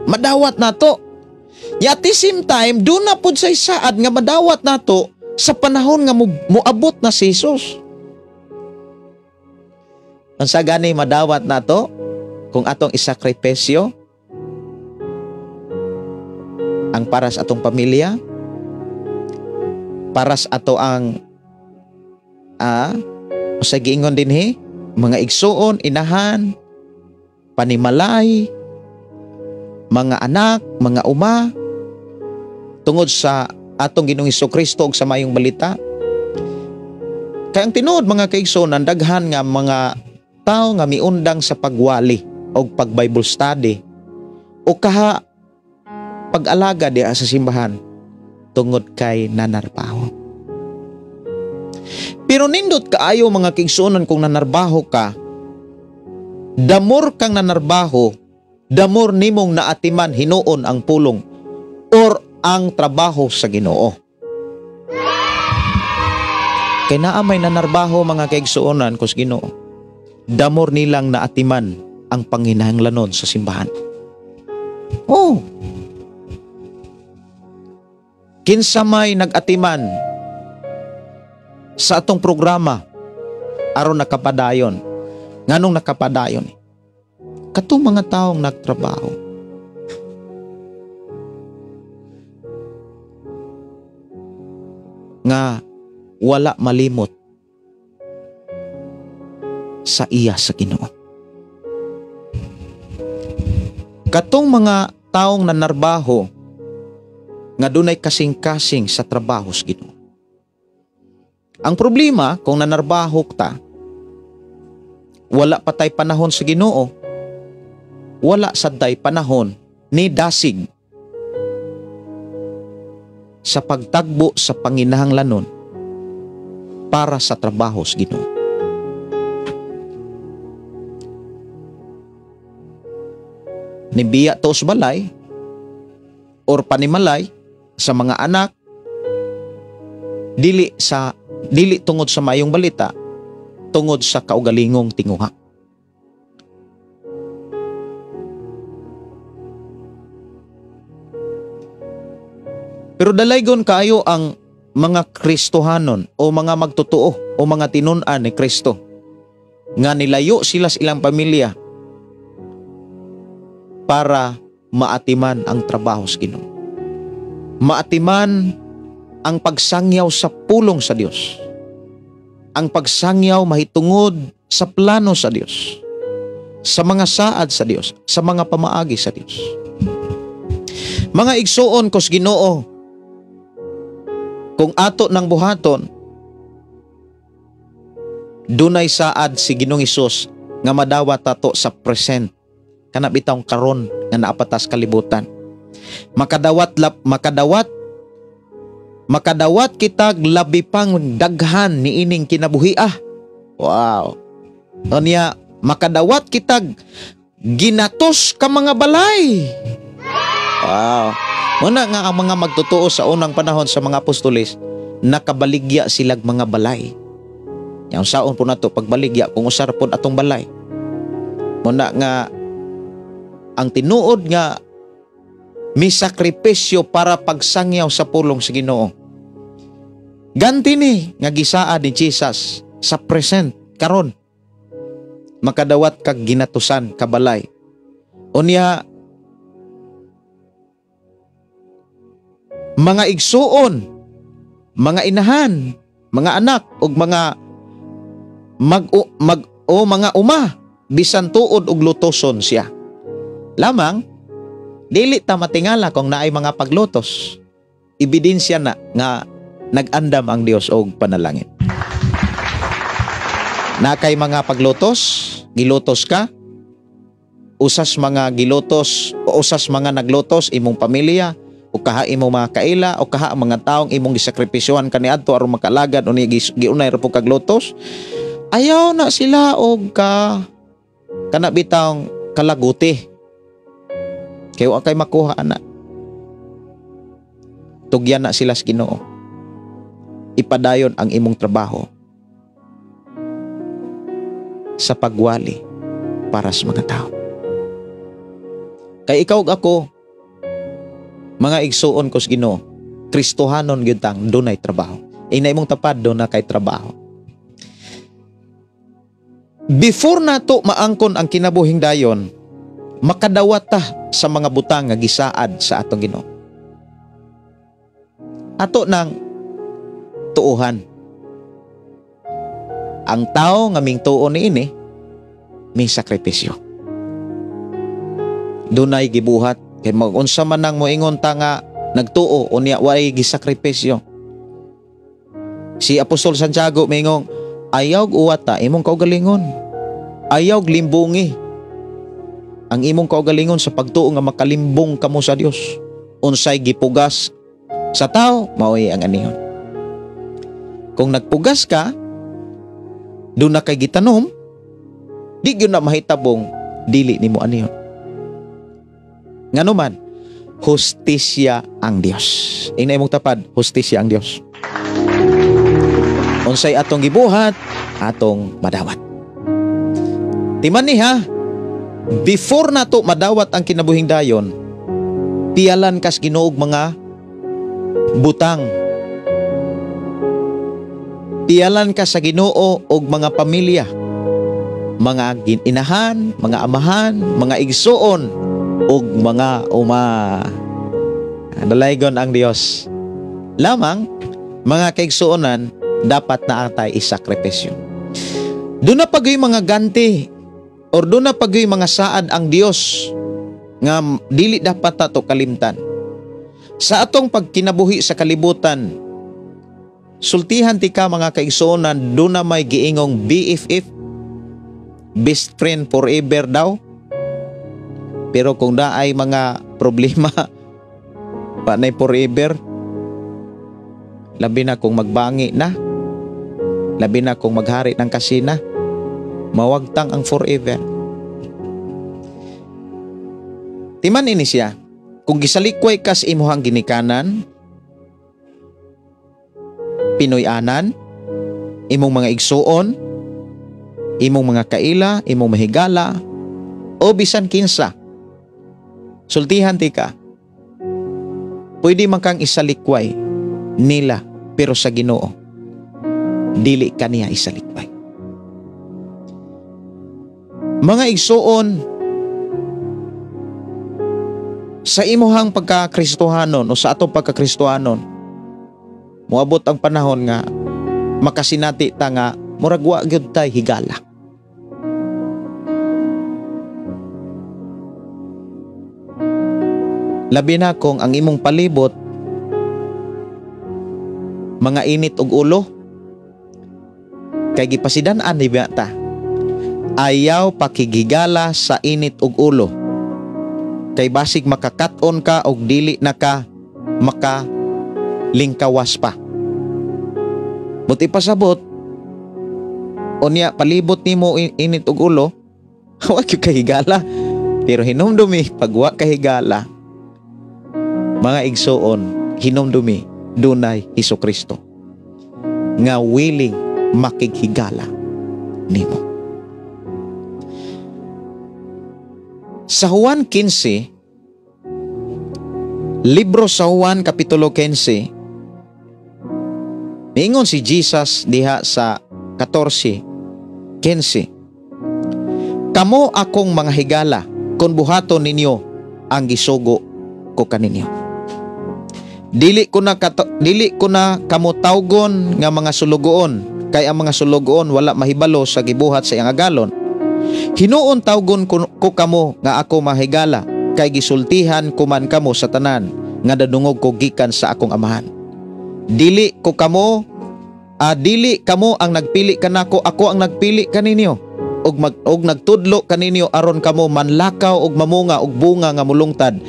Speaker 2: madawat nato. At the same time, doon na pud say saad nga madawat nato sa panahon nga moabot na si Jesus. Unsa gani madawat nato kung atong isakripisyo ang para sa atong pamilya, para sa ato ang sa giingon dinhi, mga igsuon, inahan, panimalay, mga anak, mga uma, tungod sa atong Ginoong Hesukristo ug sa mayong balita. Kay ang tinuod mga kaigsuonan, daghan nga mga tao nga miundang sa pagwali o pag Bible study o kaha pag-alaga diha sa simbahan tungod kay nanarbaho. Pero nindot kaayo mga kaigsuonan kung nanarbaho ka, damor kang nanarbaho, damor nimong naatiman hinuon ang pulong or ang trabaho sa Ginoo. Kay naa may nanarbaho mga kaigsuonan kus Ginoo, damor nilang naatiman ang panginahanglanon sa simbahan. Oh. Kinsa may nag-atiman sa atong programa aron nakapadayon? Nganong nakapadayon? Katong mga taong nagtrabaho. Nga wala malimot sa iya sa Ginoo. Katong mga taong nanarbaho nga dunay kasing-kasing sa trabaho sa Ginoo. Ang problema kung nanarbaho ta, wala pa tay panahon sa Ginoo, wala sad tay panahon ni dasig sa pagtagbo sa panginahanglanon para sa trabaho sa Ginoo. Nibiya to sa balay or panimalay sa mga anak, dili sa Dili tungod sa maayong balita, tungod sa kaugalingong tinguha. Pero dalaygon kaayo ang mga Kristohanon o mga magtotoo o mga tinun-an ni Kristo nga nilayo sila sa ilang pamilya para maatiman ang trabaho sa Ginoo. Maatiman ang pagsangyaw sa pulong sa Dios. Ang pagsangyaw mahitungod sa plano sa Dios, sa mga saad sa Dios, sa mga pamaagi sa Dios. Mga igsuon ko sa Ginoo, kung ato ng buhaton, dunay saad si Ginoong Hesus nga madawat tato sa present, kana bitawng karon nga naapatas kalibutan. Makadawat kitag labi pang daghan niining kinabuhi ah. Wow. Unya makadawat kitag ginatos ka mga balay. Wow. Muna nga ang mga magtotoo sa unang panahon sa mga apostoles, nakabaligya silag mga balay. Yang saon po nato pagbaligya kung usar po atong balay. Muna nga ang tinuod nga may sakripisyo para pagsangyaw sa pulong sa Ginoo. Ganti ni nga gisaad ni Jesus sa present karon. Makadawat kag ginatusan kabalay. Unya mga igsuon, mga inahan, mga anak ug mga mga uma bisan tuod og lutoson siya. Lamang dili ta matingala kung naay mga paglutos. Ebidensya na nga nag-andam ang Dios og panalangin. Na kay mga paglutos, gilutos ka, usas mga gilutos o usas mga naglutos imong pamilya o kaha imong mga kaila o kaha ang mga taong imong gisakripisyohan kaniadto aron makalagad o giunay ra pud kag lutos. Ayaw na sila og ka kana bitawng kalaguti. Kay wa kay makuha ana. Tugyan na sila sa Ginoo. Ipadayon ang imong trabaho sa pagwali para sa mga tao. Kay ikaw ug ako, mga igsuon ko sa Ginoo, Kristohanon gyud tang dunay trabaho. Inay imong tapad do na kay trabaho. Before nato maangkon ang kinabuhing dayon, makadawat ta sa mga butang nga gisaad sa atong Ginoo. Ato nang tuohan. Ang tao nga mingtuo niini may sakripisyo. Dunay gibuhat kay mag-unsa man nang moingon ta nga nagtuo unya way gisakripisyo. Si Apostol Santiago mingong ayaw uwata imong kaugalingon. Ayaw limbungi ang imong kaugalingon sa pagtuo nga makalimbong kamo sa Dios. Unsay gipugas sa tao, maoy ang anihon. Kung nagpugas ka, doon na kay gitanom, di gyud na mahitabong dili nimo anihon. Ngano man, hustisya ang Dios. Ina imong tapad, hustisya ang Dios. Unsay atong gibuhat, atong madawat. Timan ni ha, before nato madawat ang kinabuhing dayon, piyalan kas Ginoo og mga butang. Piyalan ka sa Ginoo og mga pamilya, mga inahan, mga amahan, mga igsuon og mga uma. Dalaygon ang Dios. Lamang mga kaigsuonan, dapat na atay isakripisyo. Doon na pagyoy mga ganti or doon na pagyoy mga saad ang Dios nga dili dapat tato kalimtan. Sa atong pagkinabuhi sa kalibutan, sultihan ti ka mga kaigsuonan, doon na may giingong BFF, best friend forever daw. Pero kung naay mga problema, pa na'y forever. Labi na kung magbangi na, labi na kung maghari ng kasina, mawagtang ang forever. Timan ini siya, kung gisalikway kas imuhang ginikanan, Pinoy-anan, Imong mga igsuon, imong mga kaila, imong mahigala, o bisan kinsa. Sultihan ti ka. Pwede man kang isalikway nila, pero sa Ginoo dili ka niya isalikway. Mga igsuon, sa imuhang pagkakristohanon o sa atong pagkakristohanon, moabot ang panahon nga makasinati ta nga murag wa gyud tay higala. Labi na kung ang imong palibot mga init og ulo, kay gipasidan-an ni ba ta, ayaw pakigigala sa init og ulo, kay basig makakat-on ka og dili na ka makalingkawas pa. Buti pasabot unya palibot nimo init og ulo, wa gyud kahigala. Pero hinumdumi, pag wa kahigala, mga igsuon, hinumdumi dunay Hesukristo nga willing makighigala nimo. Sa Juan 15, libro sa Juan Kapitulo 15, niingon si Jesus diha sa 14:15, kamo akong mga higala kung buhaton ninyo ang gisugo ko kaninyo. Dili ko na kamo tawgon nga mga sulugoon, kay ang mga sulugoon wala mahibalo sa gibuhat sa iyang agalon. Hinuon tawgon ko kamo nga ako mahigala, kay gisultihan ko man kamo sa tanan nga dadungog ko gikan sa akong amahan. Dili kamo ang nagpili kanako, ako ang nagpili kaninyo og nagtudlo kaninyo aron kamo manlakaw og mamunga og bunga nga mulungtad.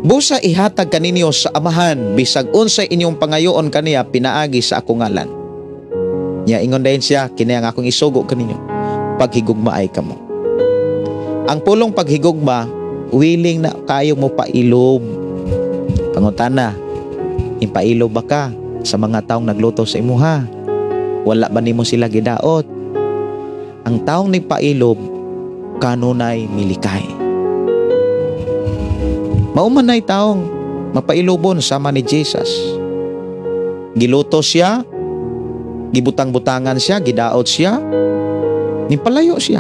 Speaker 2: Busa ihatag kaninyo sa amahan bisag unsay inyong pangayoon kaniya pinaagi sa akong ngalan. Nya ingon dayon siya, kini ang akong isugo kaninyo, paghigugmaay kamo. Ang pulong paghigugma, willing na kayo mo pailob. Pangutana, impailob ba ka sa mga taong nagluto sa imuha? Wala ba nimo sila gidaot? Ang taong nagpailob kanunay milikay. Maumanay taong mapailobon sama ni Jesus. Giluto siya, gibutang-butangan siya, gidaot siya, nipalayo siya.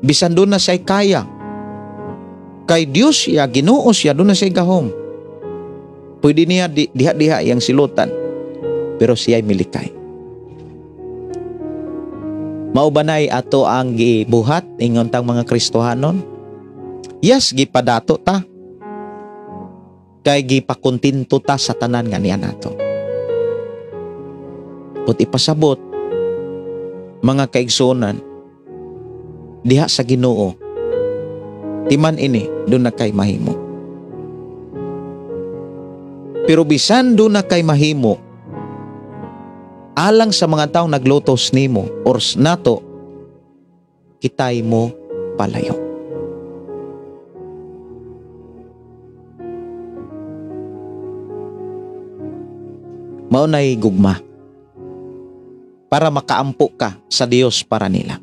Speaker 2: Bisan doon na siya'y kaya. Kay Dios siya, Ginoo siya, doon na siya'y gahom. Pwede niya diha-diha yang silutan, pero siya'y milikay. Maubanay ato ang gibuhat ingon tang mga Kristohanon. Yes, gipadato ta. Kay gipakontinto ta sa tanan nga niya nato. But ipasabot, mga kaigsuonan, diha sa Ginoo, timan ini doon na kay mahimo. Pero bisan doon na kay mahimo, alang sa mga taong naglutos nimo or nato, kitay mo palayo. Maunay gugma para makaampo ka sa Dios para nila.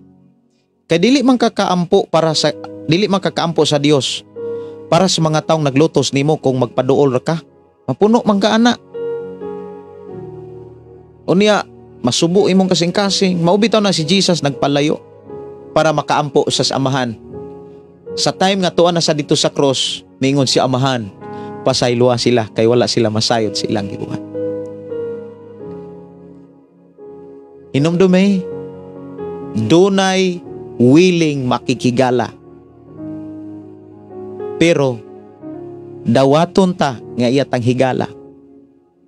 Speaker 2: Kay dili man kakaampo para sa dili man kakaampo sa Dios para sa mga taong naglutos nimo kung magpaduol ra ka, mapuno man ka ana. Unya masubo imong kasing-kasing. Maubitaw na si Jesus nagpalayo para makaampo sa Amahan. Sa time nga tuan na sa dito sa cross, mingon si Amahan, pasayloa sila kay wala sila masayod sa ilang gibuhat. Hinumdumi, dunay willing makikigala. Pero dawaton ta nga iya tang higala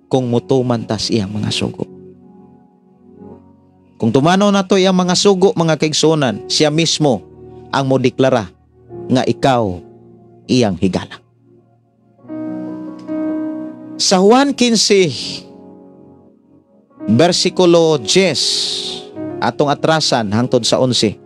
Speaker 2: kung mutuman ta sa iyang mga sugo. Kung tumanaw na to iyang mga sugo, mga kaigsuonan, siya mismo ang modeklara nga ikaw iyang higala. Sa Juan 15, versikulo 10, atong atrasan hangtod sa 11.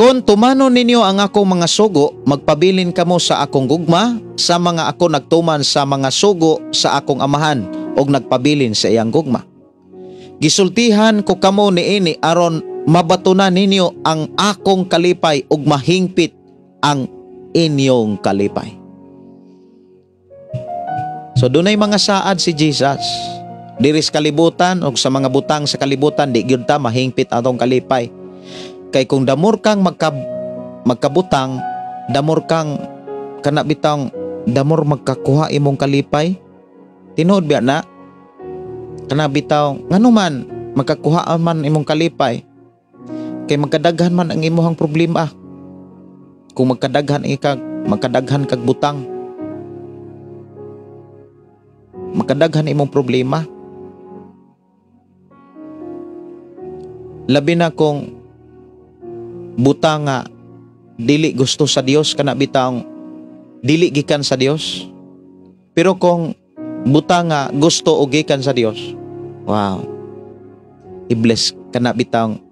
Speaker 2: Kon tumanon ninyo ang akong mga sugo, magpabilin kamo sa akong gugma, sa mga ako nagtuman sa mga sugo sa akong amahan og nagpabilin sa iyang gugma. Gisultihan ko kamo niini aron mabatunan ninyo ang akong kalipay ug mahingpit ang inyong kalipay. So dunay mga saad si Jesus. Diri sa kalibutan o sa mga butang sa kalibutan, di gyud ta mahingpit atong kalipay. Kay kung damor kang magkabutang, damor kang kana bitang damor magkakuha imong kalipay. Tinuod biya na? Kana bitaw ngano man magkakuha man imong kalipay? Kay magkadaghan man ang imong problema. Kung magkadaghan ikag, magkadaghan kag butang, magkadaghan imong problema. Labi na kung butang nga dili gusto sa Dios, kana bitang dili gikan sa Dios. Pero kung butang nga gusto o gikan sa Dios, wow, i-bless kana bitang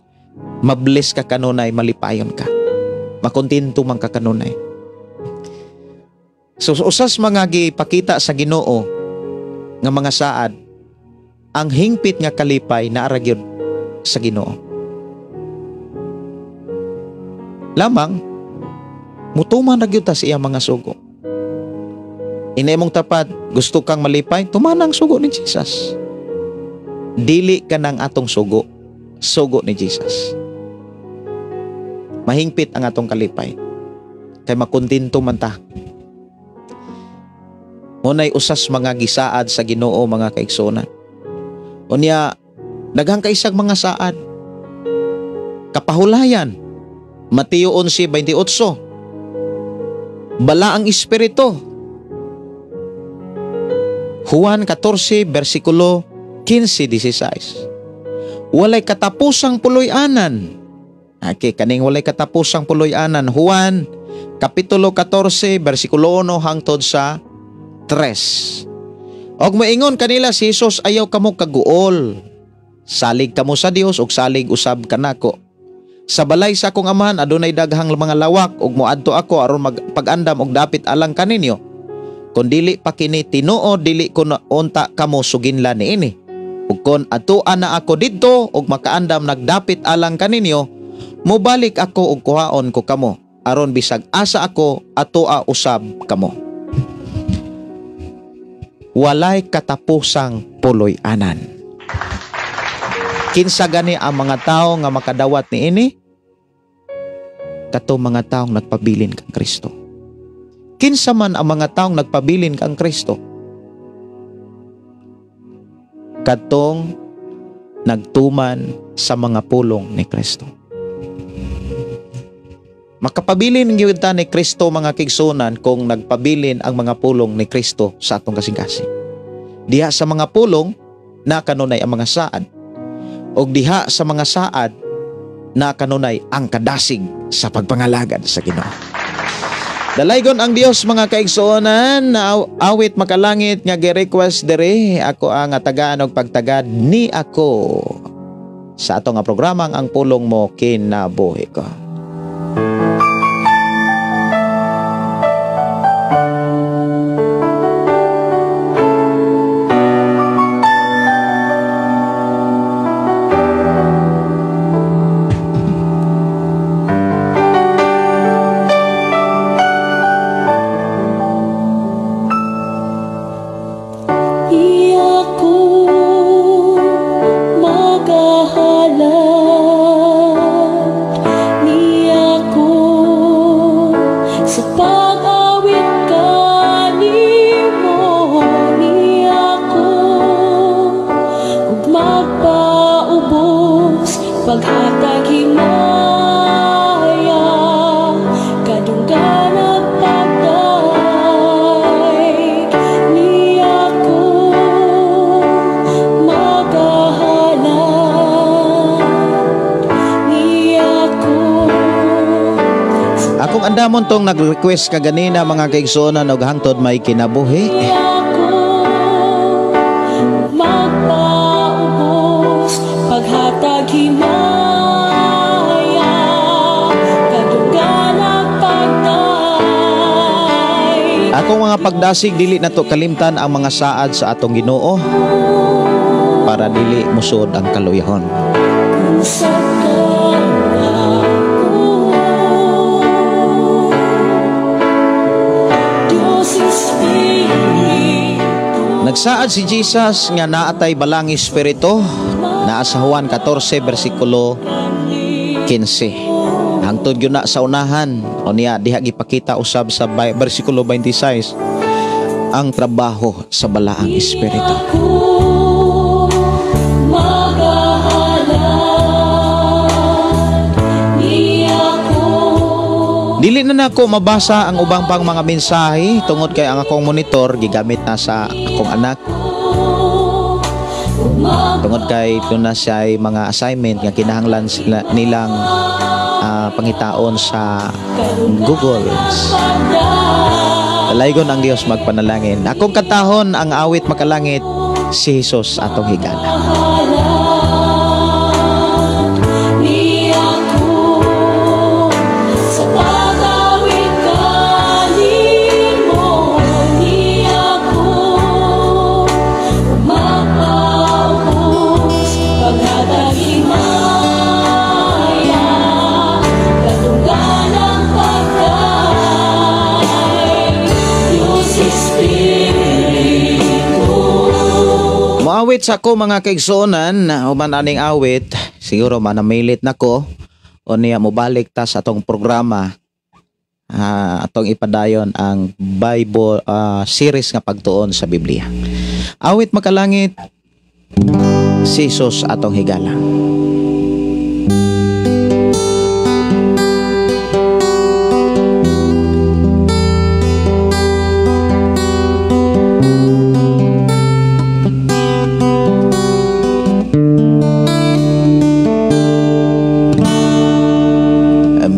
Speaker 2: mabless ka kanunay, malipayon ka, makontento man ka kanunay. So usas mga gipakita sa Ginoo nga mga saad, ang hingpit nga kalipay naara gyud sa Ginoo. Lamang mutuman ra gyud ta sa iyang mga sugo. Ina imong tapat, gusto kang malipay, tuman ang sugo ni Jesus. Dili ka ng atong sugo, sugo ni Jesus. Mahingpit ang atong kalipay kay makontento man ta. Ngunay usas mga gisaad sa Ginoo mga kaigsuonan. Unya daghang kaisag mga saad. Kapahulayan, Mateo 11:28. Bala ang espiritu. Juan 14 versikulo 15-16. Walay katapusang puloy-anan. Okay, kaning walay katapusang puloy-anan. Juan kapitulo 14 versikulo 1 hangtod sa 3. Og moingon kanila si Jesus, ayaw kamo kaguol. Salig kamo sa Dios og salig usab kanako. Sa balay sa akong amahan adunay daghang mga lawak, ug moadto ako aron magpag-andam og dapit alang kaninyo. Kon dili pa kini tinuod, dili ko na unta kamo suginlan niini. Ug kon atoa na ako didto ug makaandam nagdapit alang kaninyo, mobalik ako ug kuhaon ko kamo aron bisag asa ako atoa usab kamo. Walay katapusang puloy-anan. Kinsa gani ang mga tao nga makadawat niini? Kato mga taong nagpabilin kang Kristo. Kinsa man ang mga taong nagpabilin kang Kristo? Katong nagtuman sa mga pulong ni Kristo. Makapabilin gyud ta ni Kristo mga kigsunan kung nagpabilin ang mga pulong ni Kristo sa atong kasing-kasing. Diha sa mga pulong na kanunay ang mga saad. Og diha sa mga saad na kanunay ang kadasig sa pagpangalagad sa Ginoo. Dalaygon ang Dios mga kaigsuonan, na awit makalangit nga gi-request diri ako ang tagaan og pagtagad ni ako sa ato nga programang Ang Pulong Mo Kinabuhi Ko. Andamon tong nag-request kaganina mga kaigsuonan og hangtod may kinabuhi.
Speaker 5: Magpaubos paghatag himaya.
Speaker 2: Akong mga pagdasig, dili nato kalimtan ang mga saad sa atong Ginoo para dili musod ang kaluyahon. Nagsaad si Jesus nga naatay balang espiritu, naa sa Juan 14 bersikulo 15. Hangtod gyud na sa unahan o niya diha gipakita usab sa bersikulo 26 ang trabaho sa balaang espiritu. Dili na nako mabasa ang ubang pang mga mensahe tungod kay ang akong monitor gigamit na sa akong anak. Tungod kay doon na siya mga assignment nga kinahanglan sila nilang pangitaon sa Google. Dalaygon ang Dios magpanalangin. Akong kantahon ang awit makalangit, si Jesus atong higala. Awit sa ko mga kaigsuonan, human aning awit, siguro manamilit na ko o niya mobalik ta sa atong programa, atong ipadayon ang Bible series nga pagtuon sa Biblia. Awit makalangit, si Jesus atong higala.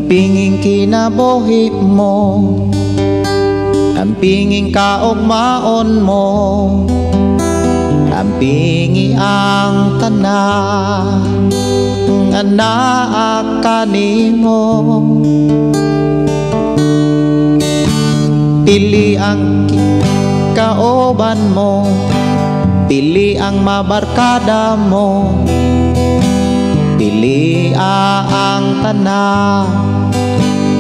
Speaker 2: Pinging kinabuhi mo, ang pinging kaugmaon mo, ang pingi ang tanan nga naa kanimo. Pili ang kauban mo, pili ang mabarkada mo, pili ang tanan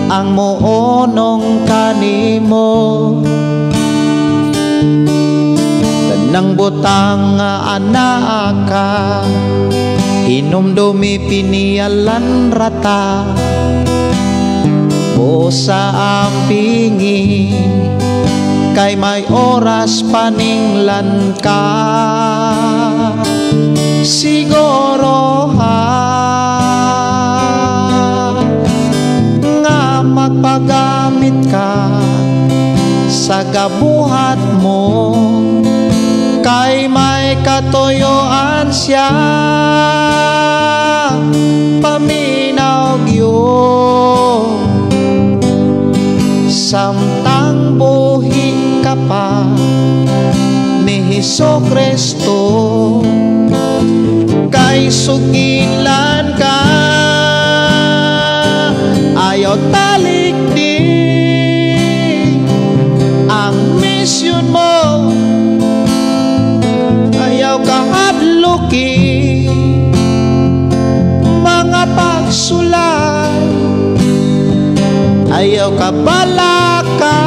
Speaker 2: ang moonong kanimo. Tanang butang nga anaa ka, hinumdumi pinialan rata, busa ang pingi kay may oras paninglan ka. Siguro ha nga magpagamit ka sa gabuhat mo, kay may katuyuan siya paminaw gyud. Samtang buhi ka pa ni Hesus Kristo, kay sugilan ka, ayaw talikdi ang misyon mo, ayaw kahadluki mga pagsulay, ayaw kabalaka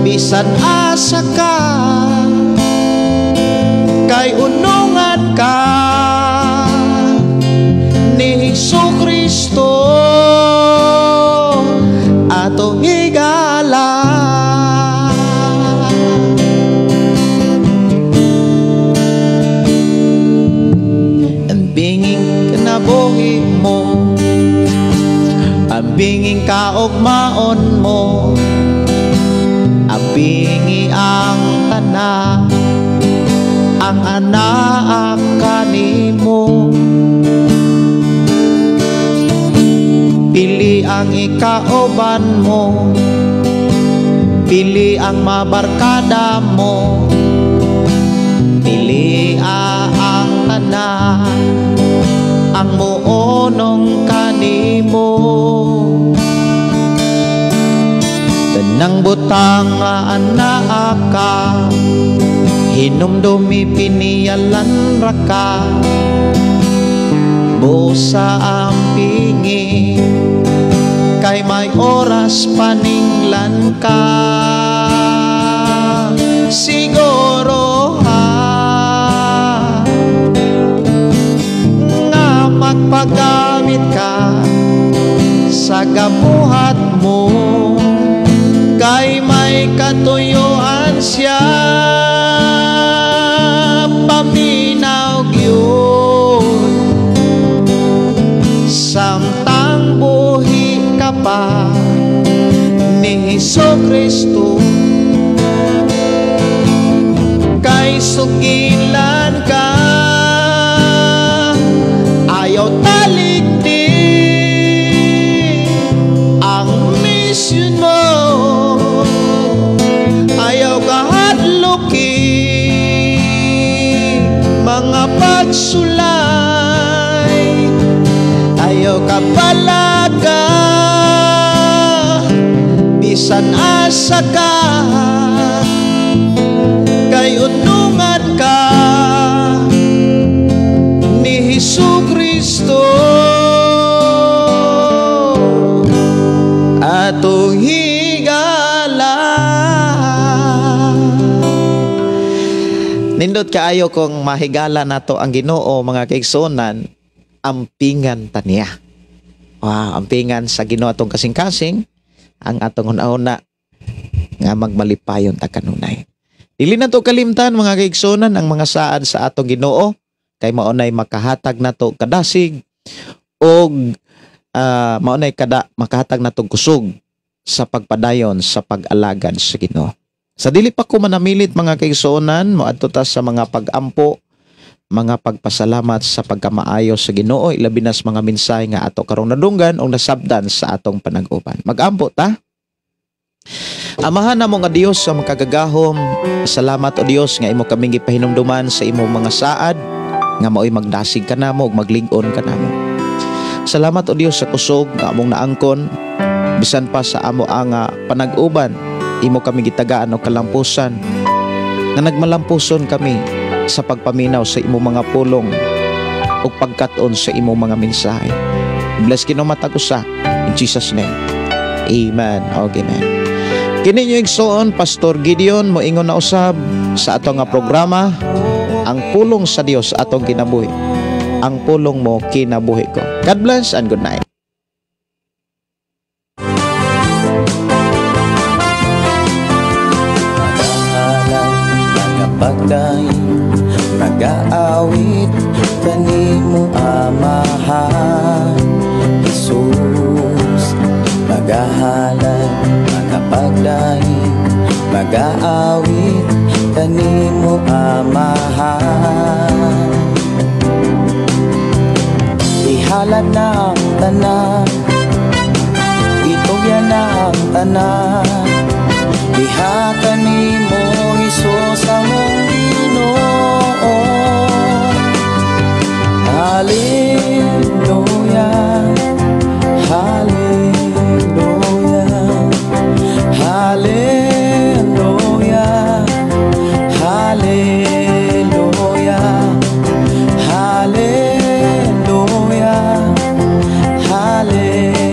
Speaker 2: bisan asa ka, kay unungan ka ni Hesus Kristo atong higala. Ang binging kinabuhi mo, ang binging kaugmaon mo, ang bingi ang tanan ang anaa kanimo. Pili ang ikauban mo, pili ang mabarkada mo, pili ang tanan ang muonong kanimo. Tanang Tanang butang nga anaa ka, hinumdumi piniyalan ra ka. Busa ang pingi, kay may oras paninglan ka. Siguro ha, nga magpagamit ka sa gabuhat mo, kay may katuyuan siya. Paminaw gyud samtang buhi ka pa ni Hesus Kristo, kay sugilan ka, ayaw talikdi ang mission mo, ayaw kahadluki mga pagsulay, ayaw ka palaga bisan asa ka, kay unungan ka ni Hesus Kristo. Atong higala. Nindot kaayo kung mahigala nato ang Ginoo, mga kaigsuonan, ampingan ta niya. Wow, ampingan sa Ginoo atong kasing-kasing, ang atong una-una nga magmalipayon ta kanunay. Dili na to kalimtan, mga kaigsuonan, ang mga saad sa atong Ginoo, kay maunay makahatag nato kadasig og maunay kada makahatag nato kusog sa pagpadayon sa pag-alagad sa Ginoo. Sa dili pa ko manamilit, mga kaigsuonan, moadto ta sa mga pag-ampo, mga pagpasalamat sa pagkamaayo sa Ginoo, ilabi na sa mga mensahe nga ato karong nadunggan o nasabdan sa atong panag-uban. Mag-ampo ta. Amahan namo nga Dios sa makagagahom, salamat o Dios nga imo kaming gipahinumduman sa imong mga saad nga maoy magdasig ka namo ug maglig-on ka namo. Salamat o Dios sa kusog nga among naangkon bisan pa sa amo ang panag-uban, imo kami gitagaan og kalampusan nga nagmalampuson kami sa pagpaminaw sa imong mga pulong ug pagkat-on sa imong mga mensahe. Bless Ginoo matag usa in Jesus name. Amen. Og amen. Kini inyo igsoon, Pastor Gideon, moingon na usab sa ato nga programa, ang pulong sa Dios atong kinabuhi. Ang pulong mo kinabuhi ko. God bless and good night.
Speaker 1: Pagdaing, nag-aawit kanimo Amahan Jesus. Magahalad, magapagdaing, mag-aawit kanimo Amahan. Ihalad na ang tanan, itugyan na ang tanan, diha kanimo Hesus among Ginoo. Hallelujah, hallelujah, hallelujah, hallelujah, hallelujah, hallelujah.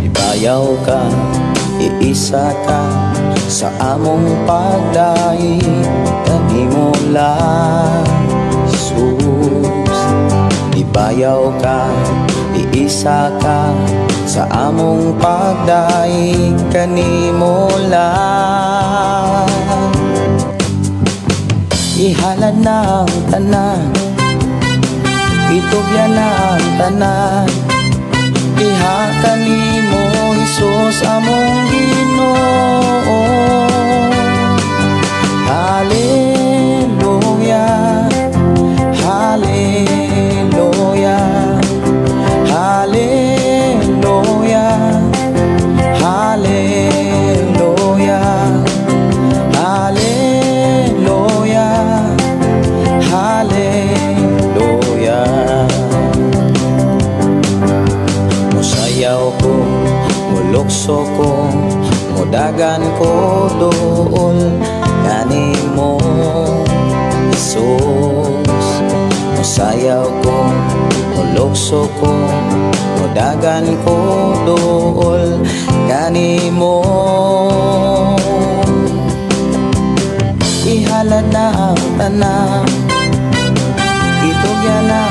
Speaker 1: Ibayaw ka, iisa ka sa among pagdaig kanimo lang, Jesus. Ibayaw ka, iisa ka sa among pagdaig kanimo lang. Ihalad na ang tanan, itugyan na ang tanan, diha kanimo Hesus among Ginoo. Hallelujah, hallelujah, hallelujah, hallelujah, hallelujah, hallelujah. Mulukso ko, mudagan ko duol kanimo, Jesus. Musayaw ko, mulukso ko, mudagan ko duol kanimo. Ihalad na ang tanan, itugyan na.